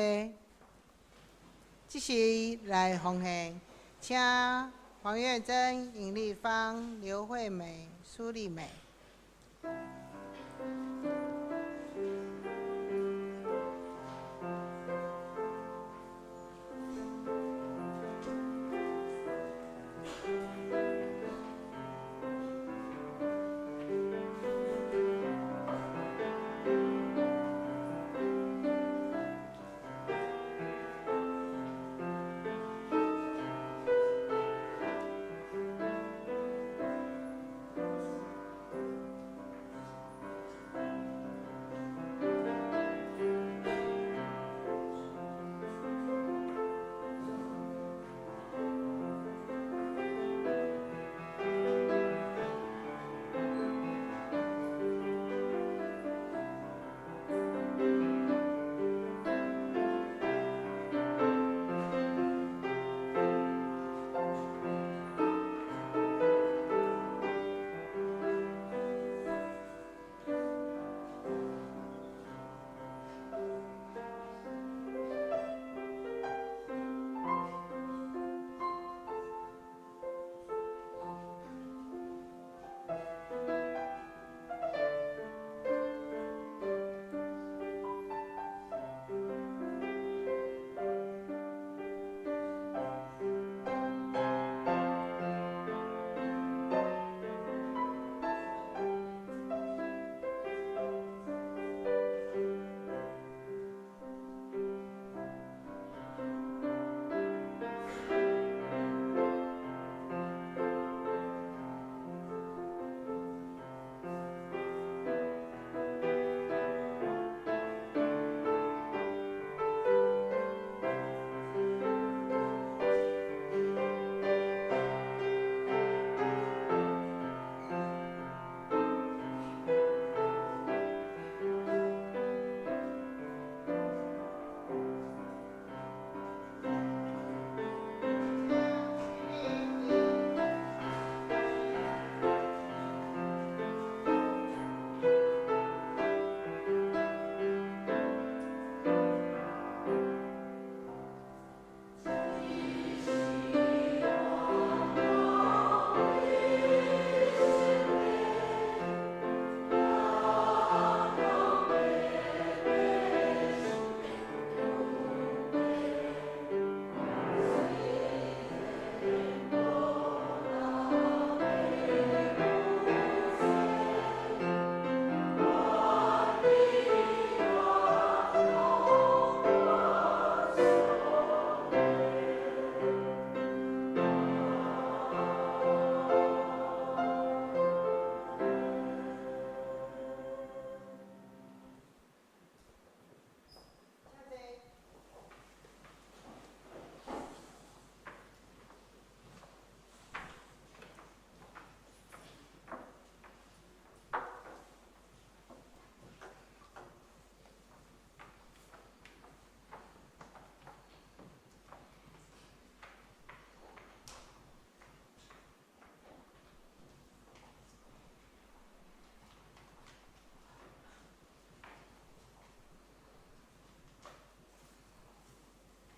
這時來奉獻，請黃月珍、尹麗芳、劉惠美、蘇麗美。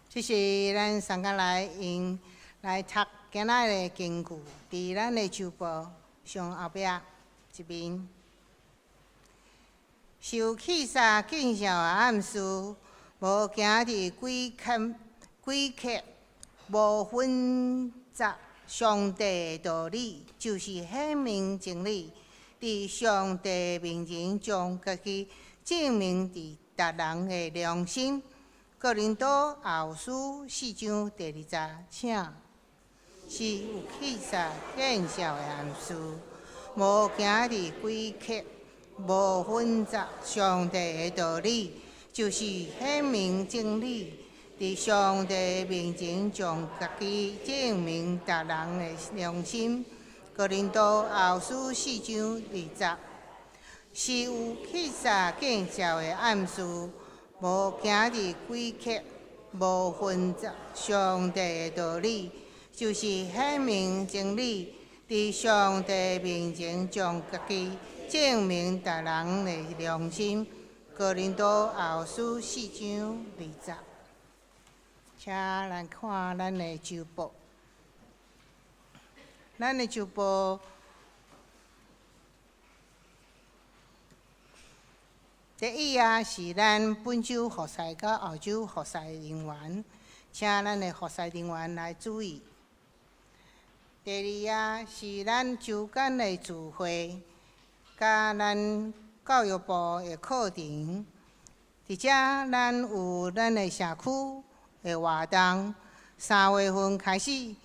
這是咱送過來用來讀今仔日的經句，佇咱的周報上後壁一面。受氣煞見笑的暗示，無行佇詭譎詭譎，無分雜上帝的道理，就是顯明真理，佇上帝面前將家己證明佇逐人的良心。哥林多後書四章第二節，請是有氣煞見笑的暗示，無行佇詭譎，無分雜上帝的道理，就是顯明真理，佇上帝面前將家己證明逐人的良心。哥林多後書四章二節，是有氣煞見笑的暗示，無行佇詭譎，無分雜上帝的道理，就是顯明真理，佇上帝面前將家己證明逐人的良心。哥林多後書4章20。請咱看咱的週報，咱的週報第一页是咱本週服侍佮後週服侍人員，請咱的服侍人員來注意。第二頁是咱週間的聚會，佮咱教育部的課程。佇遮咱有咱的社區的活動，3月份開始，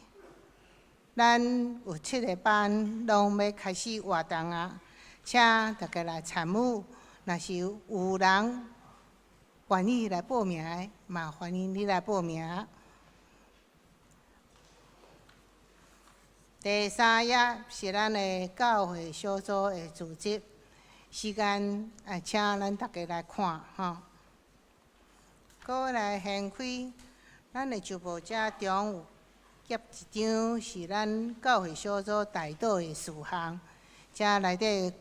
咱有7個班攏欲開始活動啊，請大家來參與。若是有人願意來報名的，嘛歡迎你來報名。第三頁是咱的教會小組的組織，時間愛請咱大家來看吼。閣來掀開咱的週報遮中有夾一張是咱教會小組代禱的事項，遮內底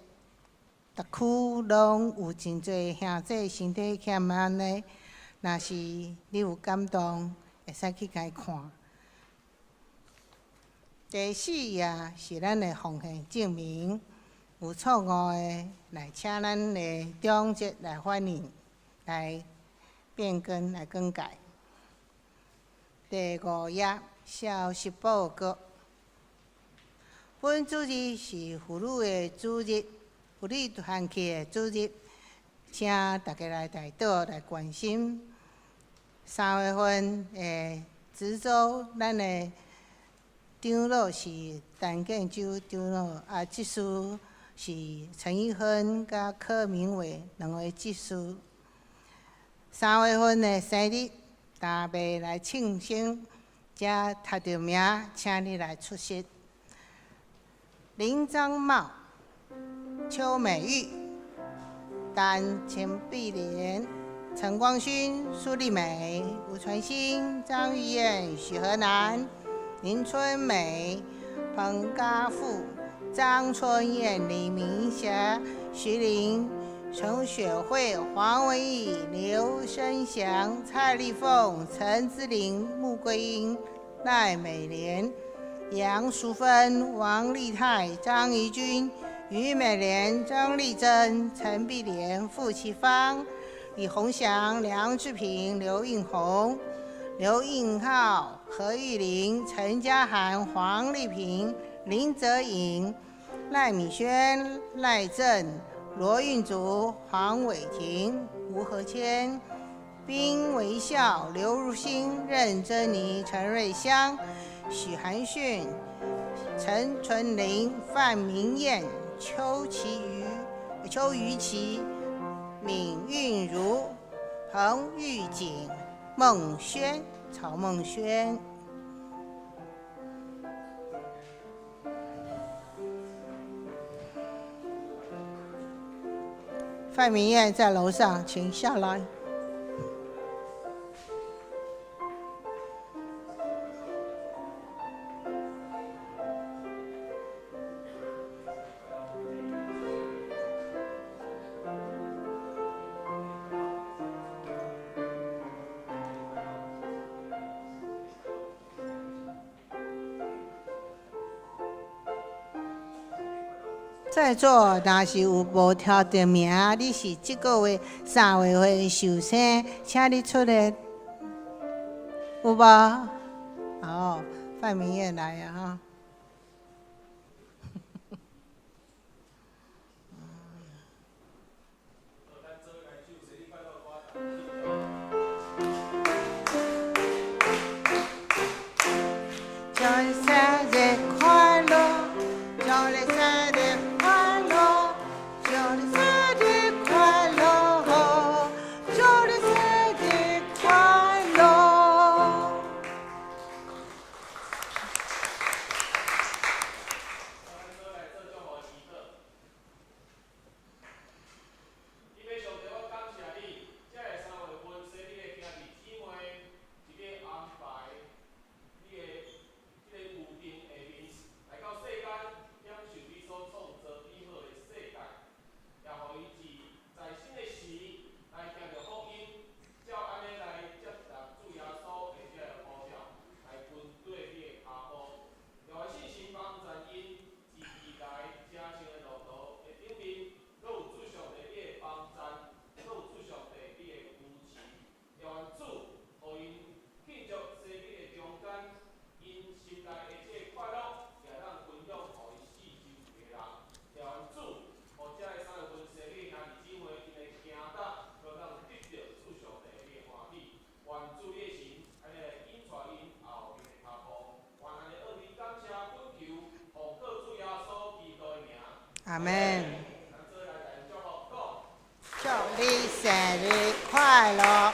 逐區攏有真濟兄弟身體欠安的，若是你有感動，會使去共伊看。第四頁是咱的奉獻證明，有錯誤的來請咱的長執來反映，來變更來更改。第五頁消息報告，本主日是婦女的主日，婦女團契的主日，請大家來代禱來關心。3月份的值週，咱的長老是陳建州長老，啊，執事是陳玉芬佮柯明偉兩位執事。3月份的生日，大伯來慶生，遮讀著名，請你來出席。林章茂、邱美玉、陳錢碧蓮、陳光勳、蘇麗美、吳傳新、張玉燕、許和南、林春美、彭家富、張春燕、李明霞、徐玲、陳雪慧、黃文義、劉生祥、蔡麗鳳、陳姿玲、穆桂英、賴美蓮、楊淑芬、王麗泰、張怡君、余美蓮、張麗珍、陳碧蓮、傅啟芳、李宏祥、梁志平、劉應紅、劉應浩、何玉玲、陳家涵、黃麗萍、林澤穎、賴敏軒、賴正、羅運竹、黃偉庭、吳和謙、丁微笑、劉如新、任珍妮、陳瑞香、許涵訓、陳純玲、范明艷、邱其瑜、邱瑜琪、閔韻如、彭玉錦、孟軒、曹孟軒。范明艷在樓上，請下來。在座若是有無聽著名，你是這個月3月份壽星，請你出來，有無？哦，范明艷來啊！哈。祝你生日快樂，祝你生日快樂，祝你生日快樂，祝你生日快樂。阿門。祝你生日快樂！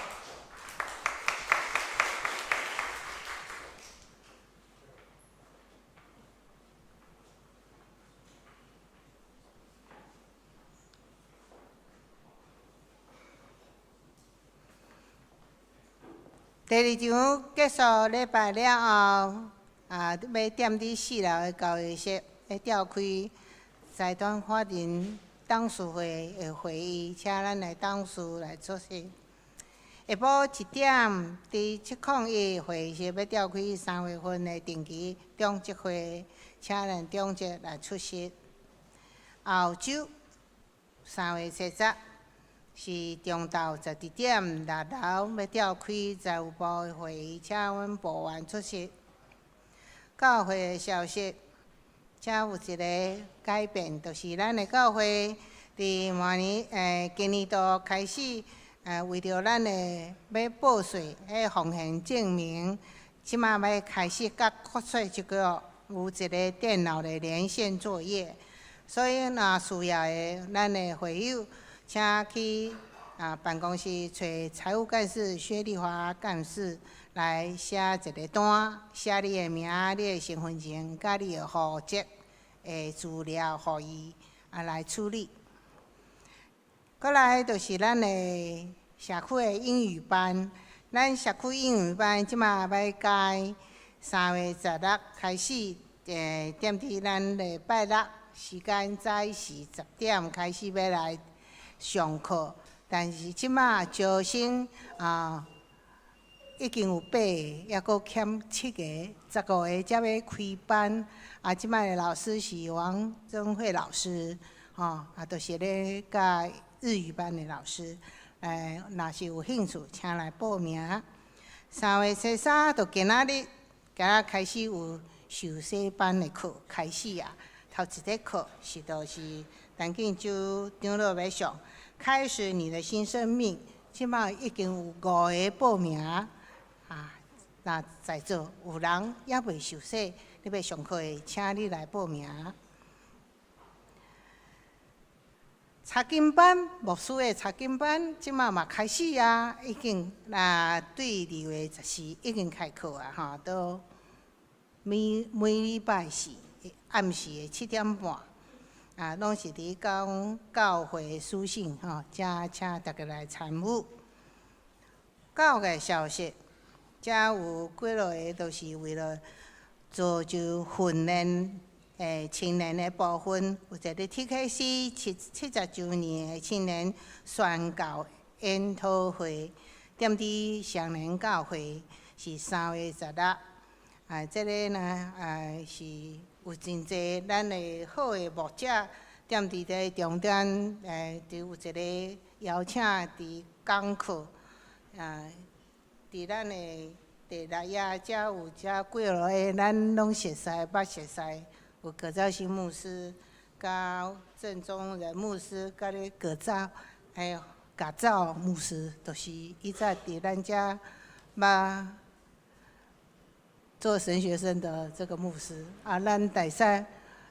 第二場結束禮拜了後，啊，欲踮佇四樓的交易室，欲召開財團法人董事會的會議，請咱的董事來出席。下晡一點，佇701會議室欲召開3月份的定期長執會，請咱長執來出席。後週3月7日是中晝12點，六樓欲召開財務部的會議，請阮部員出席。教會的消息，遮有一个改變，就是咱的教會佇明年今年度開始，為著咱的欲報稅彼奉獻證明，這馬欲開始佮國稅局有一个電腦的連線作業，所以若需要的咱的會友，請去辦公室揣財務幹事薛麗華幹事來寫一个單，寫你的名、你的身份證、佮你的戶籍的資料，予伊來處理。閣來就是咱的社區的英語班，咱社區英語班這馬欲改3月16開始，踮佇咱禮拜六時間早時10點開始欲來上課，但是這馬招生已經有8個，猶閣欠7個，15個才欲開班。啊，這擺的老師是王增惠老師，吼，啊，就是咧教日語班的老師。若是有興趣，請來報名。3月13就今仔日，今仔開始有受洗班的課開始啊。頭一節課是就是陳建州長老欲上，開始你的新生命。這擺已經有5個報名啊！若在座有人猶未受洗，你欲上課的，請你來報名。查經班，牧師的查經班，這擺嘛開始啊！已經啊，對2月14已經開課啊！吼，都每每禮拜四暗時的7點半，啊，攏是佇講教會書信吼，遮請大家來參與。教會消息，遮有幾落个，都是為了造就訓練青年的部分，有一个 TKC 70週年的青年宣教研討會，踮佇雙連教會是3月16。啊，這个呢，啊是有真濟咱的好的牧者，踮佇這中間，就有一个邀請佇講課，啊，佇咱的第六頁遮有遮幾落个，咱攏熟似，捌熟似，有葛兆新牧師、佮鄭宗仁牧師、佮咧葛兆，還有葛兆牧師，都是以前佇咱遮捌做神學生的這個牧師啊，咱大使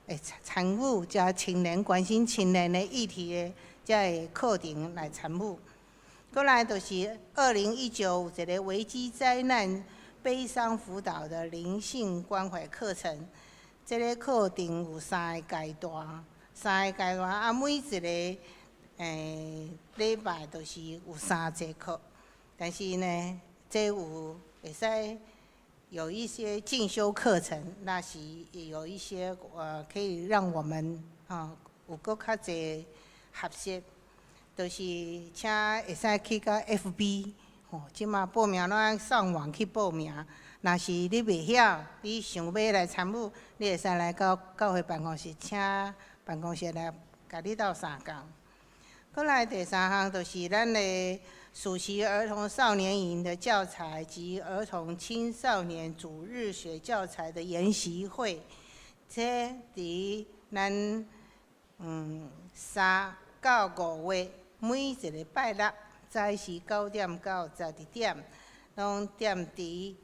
會參與遮青年關心青年的議題的遮个課程來參與。閣來就是2019有一个危機災難悲傷輔導的靈性關懷課程，這个課程有3个階段，3个階段啊，每一个禮拜都是有3節課，但是呢，這有會使有一些進修課程，那是有一些可以讓我們有閣較濟學習，就是請會使去到 FB，吼，這馬報名攏愛上網去報名。若是你袂曉，你想欲來參與，你會使來到教會辦公室，請辦公室來共你鬥相共。閣來第三項就是咱的暑期兒童少年營的教材及兒童青少年主日學教材的研習會，這佇咱3到5月每一个拜六早時9點到12點，攏踮佇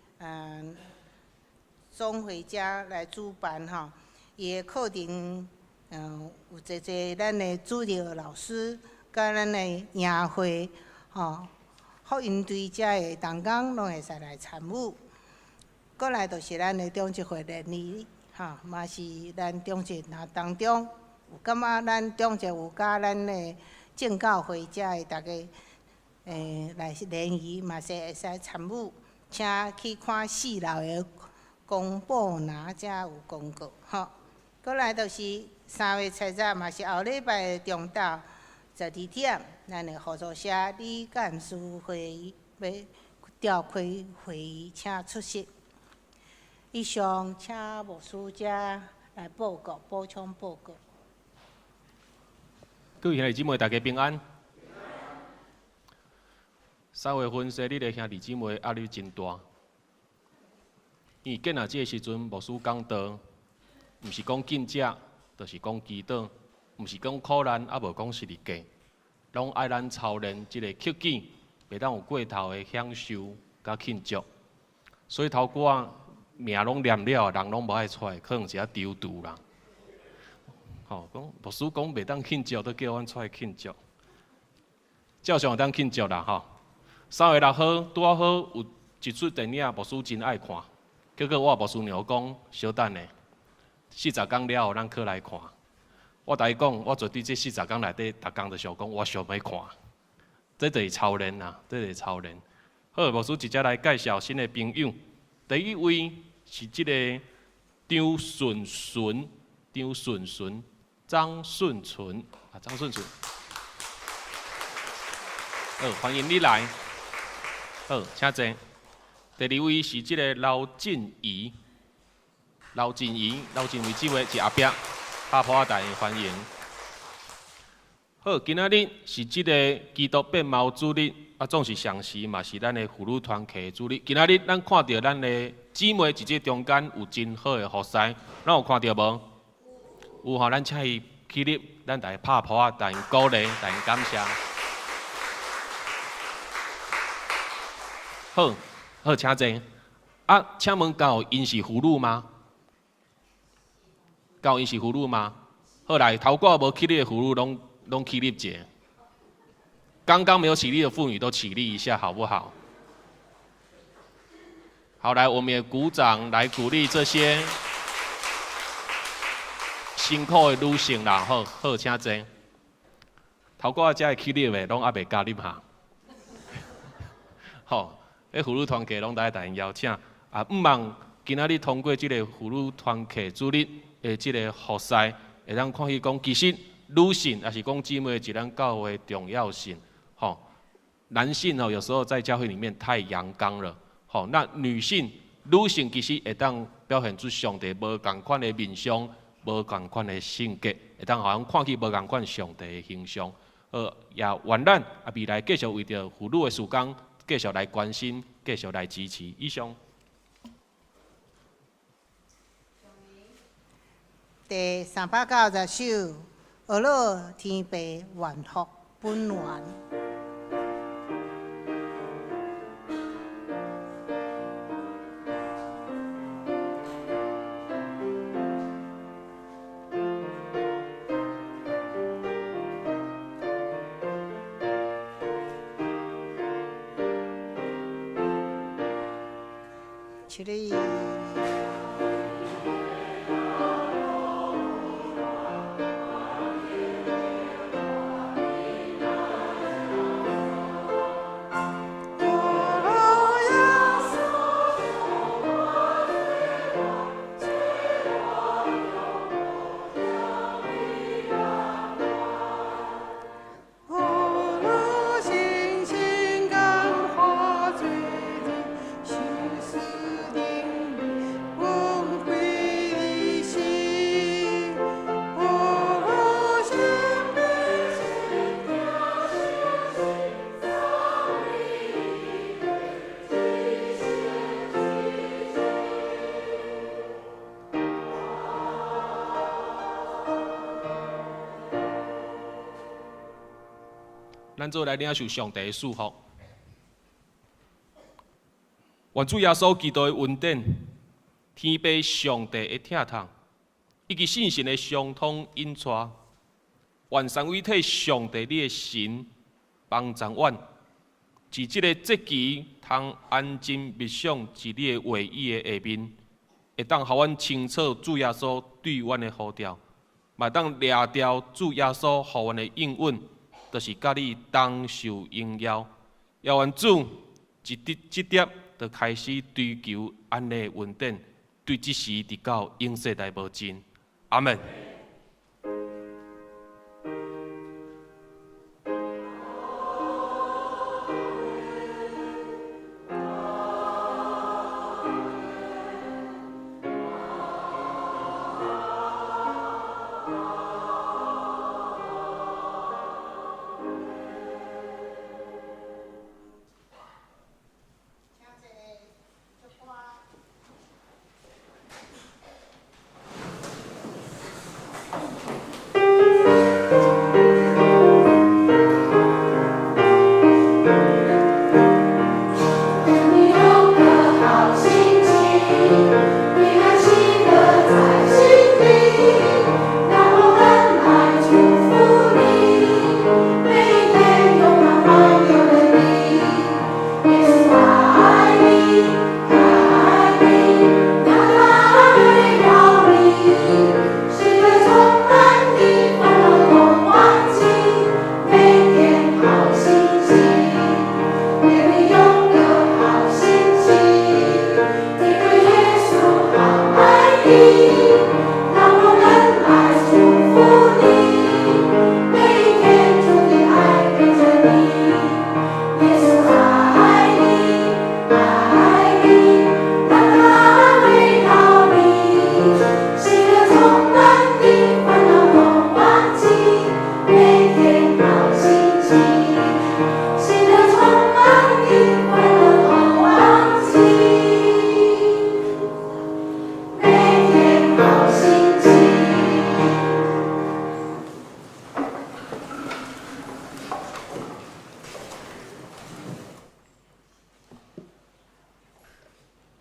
總會遮來主辦吼。伊的課程有濟濟咱的主日老師，佮咱的營會，吼，福音隊遮的同工攏會使來參與。過來就是咱的長執會聯誼，吼，嘛是咱長執若當中，有感覺咱長執有佮咱的正教會遮的逐家，來聯誼嘛是會使參與，請去看四樓的公布欄，遮有公告，吼。過來就是3月7日，嘛是後禮拜的中晝12點，咱的合作社理幹事會議欲召開會議，請出席。以上，請牧師遮來報告，補充報告。各位兄弟姊妹，大家平安。3月份生日的兄弟姊妹壓力真大，因為今仔這个時陣，牧師講道，毋是講禁食，就是講祈禱，毋是講苦難，啊無講十字架，攏愛咱操練這个克己，袂當有過頭的享受佮慶祝。所以頭拄仔名攏念了，人攏無愛出來，可能是較丟丟啦。吼，講牧師講袂當慶祝，都叫阮出來慶祝，照常會當慶祝啦吼。3月6號拄仔好有一齣電影，牧師真愛看，結果我牧師娘講，小等下。40工了後，咱閣來看。我共伊講，我絕對這40工內底，逐工就想講，我想欲看。這就是操練啦，這就是操練。好，牧師直接來介紹新的朋友。第一位是這个張順純，張順純，張順純，啊，張順純。好，歡迎你來。好，請坐。第二位是這个劉靜怡。劉靜怡，劉靜怡姊妹佇後壁，拍噗仔大歡迎。好，今仔日是這个基督變貓主日，啊，總是上時嘛是咱的婦女團契的主日。今仔日咱看著咱的姊妹佇這中間有真好的服侍，咱有看著無？有吼，咱請伊起立，咱大家拍噗仔，大家鼓勵，大家感謝。好，好，請坐。啊，請問敢有𪜶是婦女嗎？敢有𪜶是婦女嗎？好來，頭拄無起立的婦女攏攏起立一下。剛剛沒有起立的婦女都起立一下，好不好？好，來，我們也鼓掌來鼓勵這些辛苦的女性啦。好，好，請坐。頭拄仔遮會起立的，攏猶未加入哈。好，彼婦女團契攏來共𪜶邀請。啊，毋望今仔日通過這個婦女團契主日的這个服侍，會當看見講，其實女性抑是講姊妹佇咱教會重要性。吼，男性哦，有時候在教會裡面太陽剛了。吼，那女性、女性其實會當表現出上帝無仝款的面相，無仝款的性格，會當予人看見無仝款上帝的形象。也願咱啊未來繼續為著婦女的事工，繼續來關心，繼續來支持。以上。第390首，呵咾天父願福本源。起立。咱做來領受上帝的祝福。願主耶穌基督的恩典、天父上帝的疼痛，以及圣神的相通引带，愿三位一体上帝你的神帮助阮，伫这个节期通安静默想伫你的话语的下面，会当予阮清楚主耶稣对阮的呼召，嘛会当掠牢主耶稣予阮的应允，就是佮你同受荣耀。也愿主一直这粒就开始追求按呢的恩典，对这时直到永世代无尽。阿门。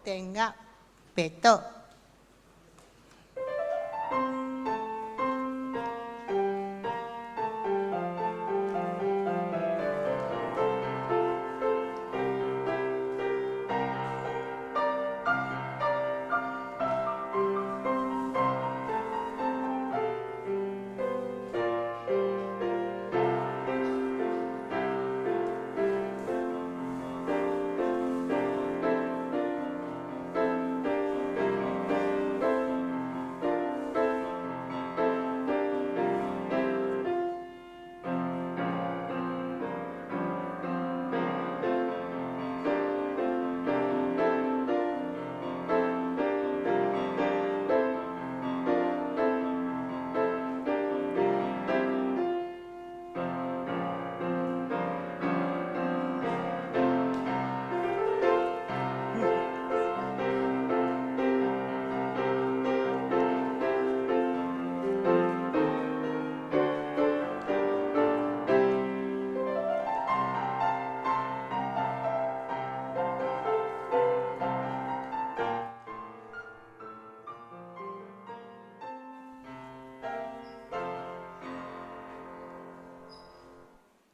电压袂倒。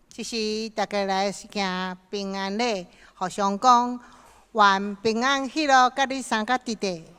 这时，大家来行平安礼，互相讲愿平安喜乐，佮你相佮伫伫。